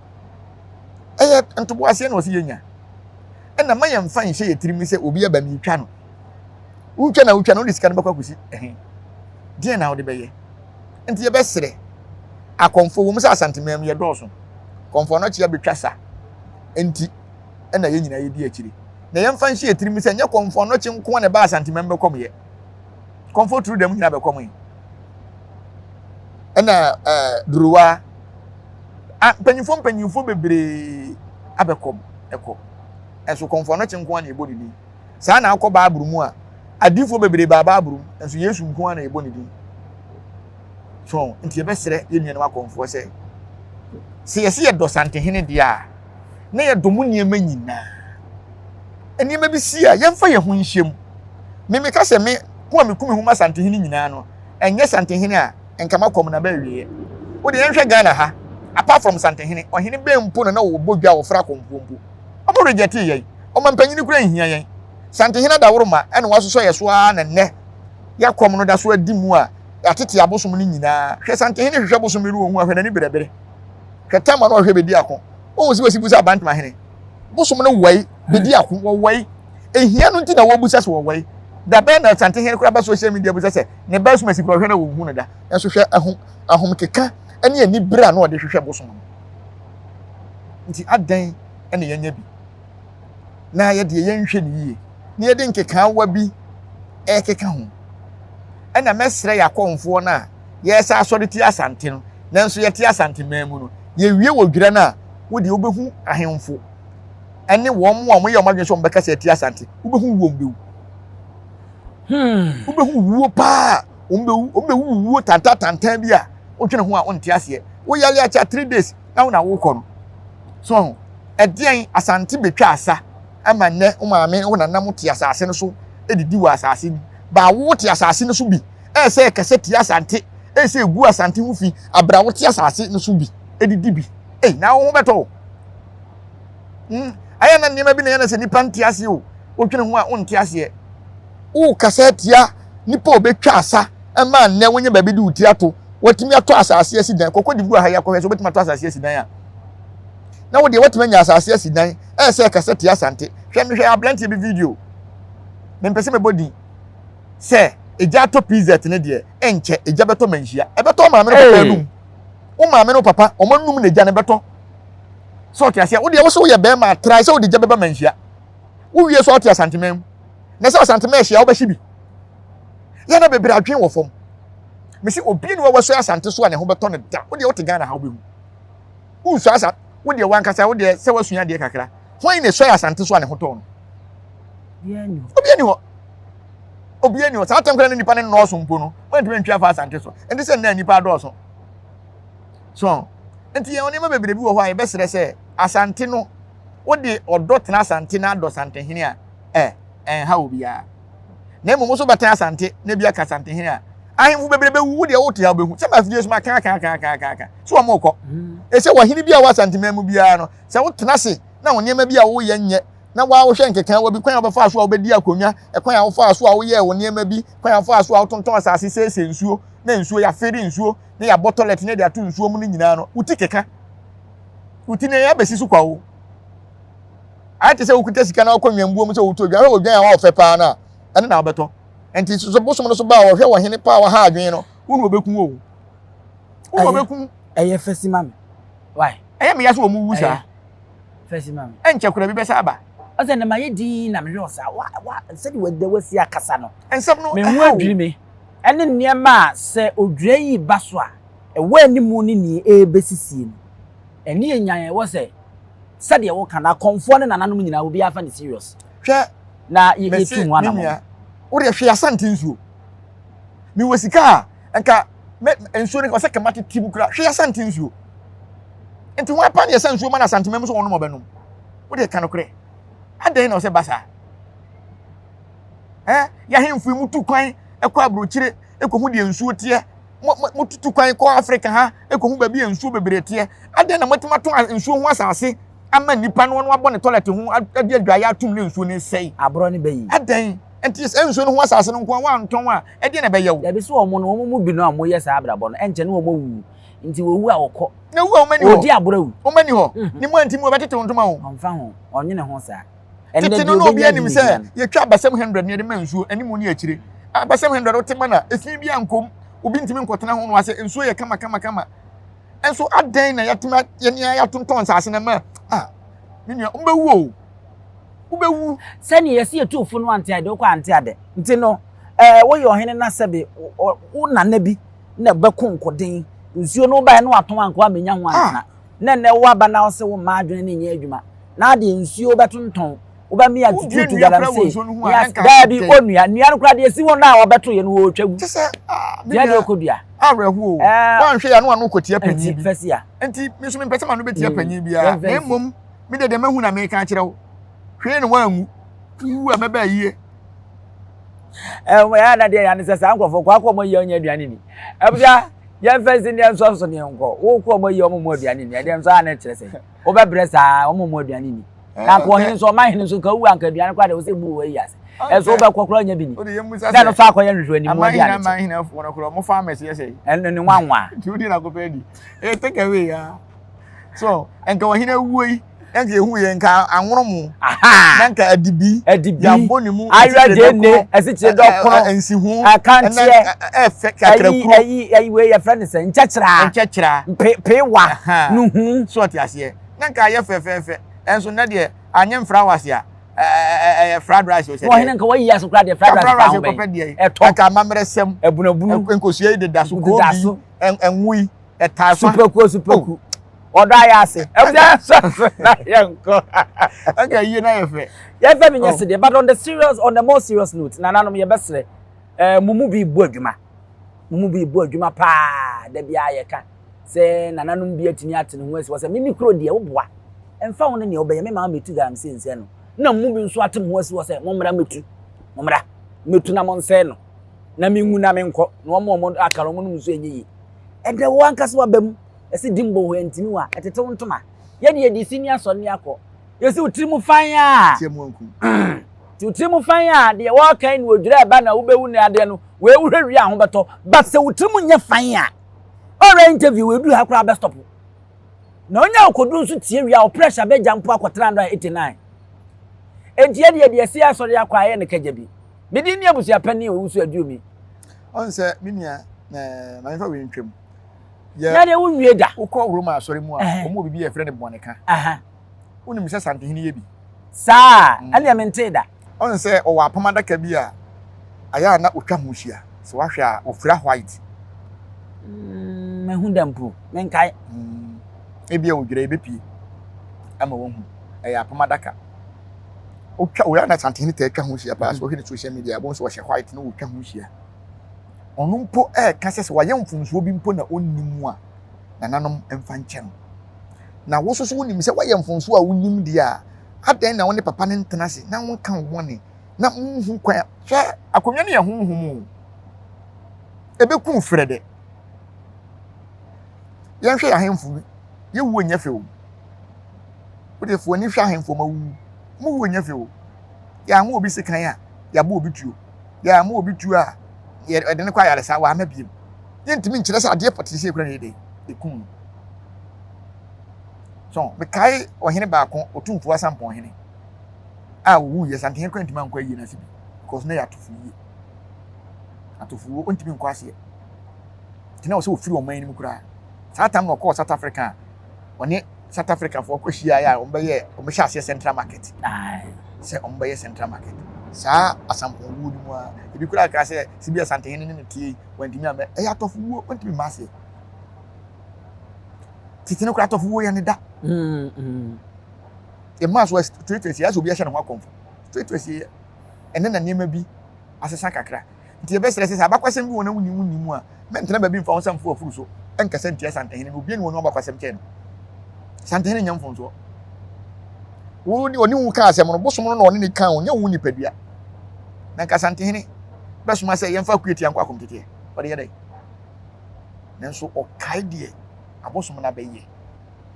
Ɛyɛ ntoboaseɛ na ɔsi yɛnya. Ɛna ma yɛmfa nhyɛ yɛ tirim sɛ obi aba meretwa no. Wotwa na wotwa no wode sika no bɛkɔ akɔsi ɛhe? Deɛn na wode bɛyɛ? Nti yɛbɛsrɛ akɔmfoɔ wɔ mu sɛ Asanteman mu yɛdɔɔso. Kɔmfoɔ no kyea bɛtwa sa nti ɛna yɛn nyinaa yɛdi akyire. Na yɛmfa nhyɛ yɛ tirim sɛ nyɛ kɔmfoɔ no kye nko na ɛba Asanteman bɛkɔm yɛ. Kɔmfoɔ turu dɛm nyinaa bɛkɔm yi. Ɛna ɛɛ duruwa a mpanyinfoɔ mpanyinfoɔ bebree abɛkɔm ɛkɔ. Ɛnso kɔmfoɔ no kye nko na ɛbɔ ne din. Saa na akɔ Bible mu a, adiyifoɔ bebree baa Bible mu, nso Yesu nko ara na yɛbɔ ne din. So nti yɛbɛsrɛ yɛn nuanom akɔmfoɔ sɛ, sɛ yɛsɛ yɛdɔ Santehene deɛ a, na yɛdɔ mu nneɛma nyinaa. Nneɛma bi si a, yɛmfa yɛn ho nhyɛ mu. Me meka sɛ me ko a meku me ho ma Santehene nyinaa no, ɛnyɛ Santehene a nka makɔm na bɛawieɛ. Wo deɛ yɛnhwɛ Ghana ha, apart from Santehene, ɔhene bɛn mpo na na ɔbɔ dwa a ɔfra akɔmfoɔ mpo? Ɔmo rejectee yɛn. Ɔmampanyin koraa nhia yɛn. Santehene Adaworoma na wasosɔ yɛn so ara na nnɛ yɛakɔm no da so adi mu a yɛatete abosom no nyinaa. Hwɛ Santehene hwehwɛ bosom bi no ohu a hwɛ n'ani brɛbrɛ. Hwɛ tam a na ɔhwɛ bedi ako. Wohu sɛ wasi bu sɛ Abantemahene. Bosom no wɔe bedi ako wɔwɔe. Ehia no nti na wɔbusa sɛ wɔwɔe. Da bɛn na Santehene koraa ba social media busa sɛ ne ba asumasi koraa ɔhwɛ na wɔnhu no da. Nanso hwɛ ahu ahomkeka ne anibere a na ɔde hwehwɛ bosom no. Nti adɛn na yɛanya bi na yɛdeɛ yɛnhwɛ no yie na yɛde nkekaawa bi ɛrekeka ho? Ɛna mɛsrɛ yɛ akɔmfoɔ no a yɛresa asɔre ti Asante no, nanso yɛte Asante man mu no, yɛwie wɔ dwira no a, wo deɛ wobɛhu ahemfo ɛne wɔn a wɔyɛ wɔn adwene sɛ wɔn bɛkasa atia Asante, wobɛhu wuo wɔn bɛwu. Wobɛhu wuo paa, wɔn bɛwu, wɔn bɛwu wuo tantan tantan bi a wotwene ho a wonte aseɛ. Woyale akyɛ 3 days na wo na wokɔ no. So ho? Ɛdeɛn Asante bɛtwa asa ama nnɛ wo maame wo nana mo te asase no so didi wɔ asase no baa wo te asase no so bi ɛsɛ ɛkasa tia Asante ɛsɛ egu Asante ho fi abira wo te asase no so bi edidi bi ei na wo ho bɛtɔ wo ayɛ na nneɛma bi na yɛ na sɛ nipa nte aseɛ o wotwene ho a wonte aseɛ wokasa tia nipa a obɛtwa asa ɛma nnɛ wonyɛ baabi de wo ti ato watumi atɔ asase asi dan kɔkɔ de gu ha yi akɔhwɛ sɛ wobɛtumi atɔ asase asi dan a na wo deɛ watumi anya asase asi dan ɛsɛ ɛkasa tia Asante hwɛ mehwɛ aberanteɛ bi video mempɛ sɛ mɛbɔ din sɛ egya atɔ pz ne deɛ ɛnkyɛ egya bɛtɔ manhyia ɛbɛtɔ maame no papa anum wo maame no papa wɔn anum na egya no bɛtɔ sɛ ɔte aseɛ wo deɛ wo sɛ woyɛ bɛrima atrae sɛ wode gya bɛba manhyia wowie so ɔte asanteman mu na sɛ asanteman ahyia wobɛhye bi yɛn na bebree adwene wɔ fam mesi obi ne wɔwɔ so asante so a ne ho bɛtɔ no da wo deɛ wote Ghana ha wobɛhu wosua asa wo deɛ wankasa wo deɛ sɛ wasua adeɛ kakra hwan na esua asante so a ne ho tɔ no obi ani hɔ obi ani hɔ saa tɛm kora ne nipa ne nnɔɔso mpo no wɔntumi ntwi afa asante so nti sɛ nnɛ nipa adɔɔso so nti yɛn nneɛma bebree bi wɔ hɔ a yɛbɛsrɛ sɛ asante no wode ɔdɔ tena asante na adɔ santehene a ɛ ɛnha obiara na mmom nso bɛtena asante na bi aka santehene a ahemfo bebree bɛwu wo deɛ wote ha wobɛhu sɛ mafidie so maka aka aka aka aka aka so wɔn kɔ ɛsɛ wɔhene bi a wɔ asanteman mu biara no sɛ wotena ase na wo nneɛma bi a woyɛ nyɛ na woahwɛ nkekawa bi kwan a wobɛfa so a wobɛdi akonnwa ɛkwan a wofaa so a woyɛɛ wo nneɛma bi kwan a wofaa so a wotontɔn asase seesei nsuo na nsuo yɛafere nsuo na yɛabɔ toilet na yɛde ato nsuo mu no nyinaa no wo ti keka wo ti na yɛ abɛsi so kwa o ayɛ te sɛ wokuta sika na wokɔ nwambuo mu sɛ wotɔ odwan hwɛ odwan a wɔfɛ paa no a ɛno na wobɛtɔ nti so bosom no so ba a wɔhwɛ wɔ hene paa wɔha adwene no wo na wɔbɛku o wo na wɔbɛku ɛyɛ fɛsi ma me why ɛyɛ meya sɛ wɔn wu saa fɛsi ma me ɛnkyɛ kora bi bɛsa aba ɔsɛ na ma yɛ din na mehwɛ ɔsa wa wa sɛde wɔde wasi akasa no nsɛm no me ho adwiri me ɛne nneɛma a sɛ odwira yi ba so a ɛwɔ anim ne nea ɛrebɛsisie no ɛne yɛ nyan ɛwɔ sɛ sɛdeɛ woka no akɔmfoɔ ne nananom nyinaa obiara fa ne serious hwɛ na yɛtu ho anamɔ wode hwɛ asante nsuo mewɔ sika a nka nsuo no ɔsɛ kama tete mu kura hwɛ asante nsuo nti wɔn apa deɛ sɛ nsuo ma no asante mɛmu sɛ wɔnom ɔbɛnom wode ka nokorɛ adɛn na ɔsɛ ba saa ɛ yɛahemfo yi mutu kwan kɔ aburokyire kɔhu deɛ nsuo teɛ motutu kwan kɔ afrika ha kɔhu baabi a nsuo bebree teɛ adɛn na moatumi ato nsuo ho asase ama nnipa no ɔno abɔ ne tɔlɛt ho ade adwaeɛ atom ne nsuo no nsɛe aborɔ ne bɛyi adɛn nti sɛ nsuo no ho asase no nko a woantɔn a ɛdeɛ na ɛbɛyɛ wo dabi so wɔn no wɔn mu bi no a wɔyɛ saa abrabɔ no ɛnkyɛ ne wɔn awu nti wɔwu a wɔkɔ na wu a wɔn ani hɔ wɔdi aborɔ awu wɔn ani hɔ mhm. ne mu anti mu wɔbɛtete ntoma o ɔmfa ho ɔnwene ho saa tete no na obi anim sɛ yɛtwa abasɛm hundred ne yɛde ma nsuo anim ne akyire abasɛm hundred wote ma na efi bi ankom obi ntumi nkɔtena ho no ase nsuo yɛ kama kama kama nso adɛn na yɛatumi yɛne yɛatontɔn nsaase no ma a me nua wobɛwu o wobɛwu sɛnea yɛsi yɛtu fo no ante ade wokɔ ante ade nti no ɛɛ woyɛ ɔhene na sɛbe wo nana bi na bɛko nkoden nsuo no wobaeɛ no watɔn anko amenya ho antena na nnɛ woaba na wose wo mma adwene no nyɛ adwuma na adeɛ nsuo wobɛtontɔn wobɛmea tututu galamsey daabi onua nnua no koraa deɛ esi hɔ no a wɔbɛto yɛ no wɔretwa gu deɛ deɛ ɔkɔdua awerɛhoɔ woanhwɛ yɛ ano ano kɔtia panyin bi fɛsi a nti me nso mempɛ sɛ m'ano bɛtia panyin biara na mmom me deɛ deɛ mahu na meka akyerɛ wo hwee na woanwu wu a mɛbɛ ayie ɛɛ na deɛ yɛ ne sɛ saa nkurɔfoɔ kɔ akɔ ɔmɔ yɛ ɔnyɛ aduane ni ɛbusua yɛmfa nsi ne yɛnsɔ so ne yɛnkɔ wokɔ ɔmɔ yi ɔmo mu aduane ni ɛdeɛ nso a na ɛkyerɛ sɛ wobɛbrɛ saa ɔmo mu aduane ni na nka ɔhene nso ɔma hene nso nka wu anka aduane koraa deɛ wosɛ bu wɔ ayi ase ɛnso wobɛkɔ koraa nya bi ni na ɛno so akɔyɛ nhwehwɛ anim aduane aman henafoɔ no koraa ɔmo farmers yɛ sɛ ɛno ne nwanwa nti wodi na kɔpɛ adi ɛyɛ take away ya so nka ɔhene awuo yi nka ehu yɛ nka anwono mu na nka adibi adibi yabɔ ne mu ayɔ gyeene asikyire dɔkono nsiho akanteɛ ɛfɛ kakrakuro ɛyi ɛyi wei yɛfrɛ ne sɛ nkyɛkyerɛ nkyɛkyerɛ pe pewa nuhu so ɔte aseɛ na nka ayɛ fɛfɛɛfɛ ɛnso nɛ deɛ anyɛ mfra wase a ɛyɛ fried rice o sɛ wɔn nka wɔyi aso kora deɛ fried rice fa ho bɛn ɛtɔ nka amammerɛ sɛm ebunabunu nkosua yi deda so koobi ɛnwo yi ɛtaa fa supaku supaku ɔdɔ ayɛ ase ɛbia sɔsɔ na yɛ nkɔ ɛnka yie na yɛ fɛ yɛfɛ mi nyɛ oh. sedeɛ but on the serious on the more serious note nananom yɛbɛsrɛ ɛɛ mo mu bi bɔ adwuma mo mu bi bɔ adwuma paa da bi a yɛka sɛ nananom bi atumi ate ne ho asi wɔ sɛ mimi kuro deɛ woboa. Ɛmfa ho ne nea wobɛyɛ, me maa metu galamsey nsɛe no. Na mo bi nso ate mo ho asi hɔ sɛ, mommra mmetu, mommra mmetu na monsɛe no, na menwu na menkɔ, na wɔn a wɔn aka no wɔnom nso ɛnyɛ yie. Ɛdɛ wo ankasa waba mu, ɛsɛ di mbɔ hɔ ɛntumi wa, ɛtete wo ntoma. Yɛde yɛde si ni asɔre ni akɔ. Yɛsi wo tiri mu fan a. Tie mu anku. Ti wo tiri mu fan a, deɛ wɔreka yi na odwira ɛba na wobɛwu ne adeɛ no, wei wohwɛ wie a ho bɛtɔ. But sɛ wo tiri mu nyɛ fan a, ɔrɛ interview wei duru ha koraa bɛ stop. Na onya akokoduru nso tie wie a, wo pressure bɛgya mpo akɔ 389. Enti ɛdeɛ deɛ ɛsi asɔre akɔ ayɛ no kagya bi. Me din ne abusua panin Owusu Aduomi. Ɔn sɛ me nua ɛɛ maame fa wei ntwam. Yɛ na deɛ wonwie da. Wokɔ Roma asɔre mu a, wɔn wɔ biribi a yɛfrɛ no bɔneka. Wonim sɛ Santehene yɛ bi? Saa? Ɛnneɛ mentee da. Ɔn sɛ ɔwɔ apam adaka bi a ayɛ a na otwa ho hyia. Sɛ wahwɛ a, ofura white. Mm, mahu da mpo, menkae. Mm, ebia odwira ebepie ama wahu. Ɛyɛ apam adaka. Otwa oyɛ na Santehene taa twa ho hyia paa. Sɛ wohwɛ ne social media, wobɛhu sɛ ɔhyɛ white na otwa ho hyia. Ɔno mpo ɛreka sɛ sɛ wayɛ mfomsoɔ bi mpo na ɔnni mu a, nananom mfa nkyɛ no. Na wo nso so wonim sɛ woayɛ mfomsoɔ a wonim deɛ a, adɛn na wo ne papa no ntena ase na wonka wo bɔne na monhu kwan a hwɛ akonnwa no yɛ honhom o ɛbɛku frɛ dɛ yɛnhwɛ yɛ ahemfo bi yɛwuo nyɛ fɛ o wode fo ani hwɛ ahemfo ma wuwu mo wuo nyɛ fɛ o yɛanwo obi sekan a yɛabɔ obi tuo yɛamma obi tuo a yɛde no kɔ ayaresa wama biem yɛntumi nkyerɛ sɛ adeɛ pɔtee sɛ ekura ne yɛ dɛ ekum no so mekae ɔhene baako otumfoɔ asampɔn hene a owu yɛ santehene kora ntumi ankɔ ayie no ase bi because na yɛ atofo yie atofo wuo ntumi nkɔ aseɛ nti na ɔsɛ ofiri ɔman no mu koraa saa tam na ɔkɔɔ South Africa a ɔne South Africa foɔ kɔ hyia yɛ a wɔn bɛyɛ wɔn bɛhyɛ aseɛ Central Market sɛ wɔn bɛyɛ Central Market saa asampɔn wuo no mu a ebi koraa kra sɛ sibi asantehene ne ne tie wɔntumi amɛ ɛyɛ atɔfo wuo wɔntumi mma aseɛ tete no koraa atɔfo wuo yɛ ne da. Mm, mm. Yɛmaa so straight to asie asɛ obi ahyɛ ne ho akɔmfo straight to asie yɛ ɛne na nneɛma bi asesa kakra nti yɛbɛsrɛ sɛ sɛ abakwasɛm bi wɔ na wonni wonni mu a mɛntena baabi mfa wo nsa mfo afuru so ɛnkasa ntia santehene no obi ne wɔn abakwasɛm kyɛn no santehene nyɛ mfomsoɔ wo ne ɔne wo ka asɛm no bosom no na ɔne ne ka o nyɛ wo nipadua na nka santehene bɛsoma sɛ yɛmfa akuatia nkɔ akɔmteteɛ ɔde yɛ dɛn nanso ɔkae deɛ abosom no abɛyɛ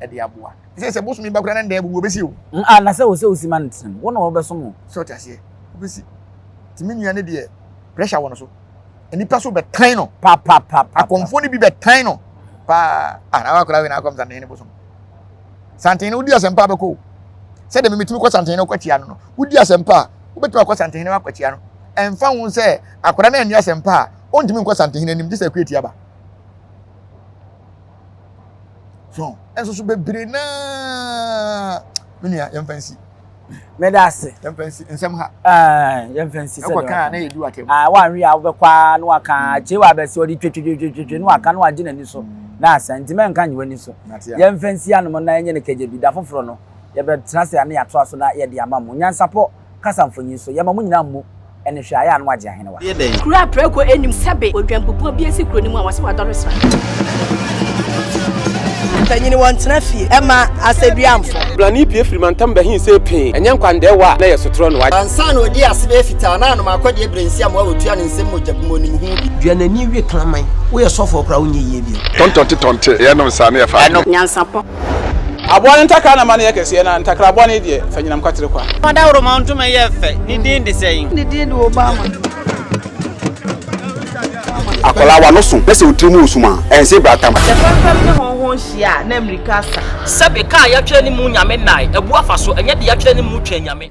ɛde aboa. Sɛ sɛ bosom yi ba koraa na ndɛn abubu obesi o. Mm ah na sɛ wo sɛ wosi ma no tena mu wo na wɔbɛsom wo. Sɛ ɔte aseɛ obesi. Ti me nua ne deɛ pressure wɔ no so. Nnipa so bɛtan no. Pa pa pa pa. Akɔmfoɔ no bi bɛtan no paa. Ah na wakora wei na akɔm santene ne bosom. Santene wodi asɛmpa bɛkɔ o. Sɛ deɛ memetumi kɔ santene no kɔkyia no no wodi asɛmpa a wobɛtumi akɔ santene no akɔkyia no. Ɛmfa ho sɛ akora no anni asɛmpa a ɔntumi nkɔ santene anim gye sɛ akua tia ba. So ɛnso so bebree naa me nua yɛmfa nsi. Meda ase. Yɛmfa nsi nsɛm ha. Yɛmfa nsi sɛ ɛkɔ kaa na yɛdi atɛm. Ah wanwe a wobɛkɔ a na waka mm. kye wa bɛsi ɔde twetwetwetwe na waka na wagye n'ani so mm. na asa nti mɛnka nye w'ani so. Yɛmfa nsi anom na ɛnyɛ ne kagya bi da foforɔ no yɛbɛtena ase a na yɛatoa so na yɛde ama mo nyansapɔ Kasa mfonyin so, yɛma mo nyinaa mmu ne hwɛ a, ɛyɛ a na wɔagye ahenewa. Yɛ dɛn? Kuro a prako nnim sɛbe odwanbubuo bi asi kuro no mu a wɔse wadɔre sra. Mpanyin wɔntena fie mma asɛduamfo. Blani pue firi mantam bɛhe see pee, ɛnyɛ nkwandɛɛwa a na ɛyɛ sotorɔ no wa. Ansa na ɔdii ase bɛyɛ fitaa na anom akɔdeɛ berɛ nsi amoa wɔtua ne nsam mogya bu mu ɔnim ho bi. Dua n'ani we kraman. Woyɛ sɔfoɔ koraa wonyɛ yie bio. Tɔntɔnte tɔnte yɛnom saa na yɛfa adeɛ. Nyansapɔ. Aboa no ntakra na ma no yɛ kɛseɛ, na ntakra bɔne deɛ, fa nyinam kwatere kwa. Ɔdawuroma ntoma yɛ fɛ, ne din de sɛn? Ne din de Obama. Akwadaa w'ano so na sɛ wo tiri mu wɔ sum a, ɛnse bratam. Sɛ fɛmfɛm ne hɔnhɔn hyia a, na mmirika asa. Sɛbe, ka a yɛatwerɛ ne mu Nyame nnae, abu afa so, ɛnyɛ deɛ yɛatwerɛ ne mu Twɛn Nyame.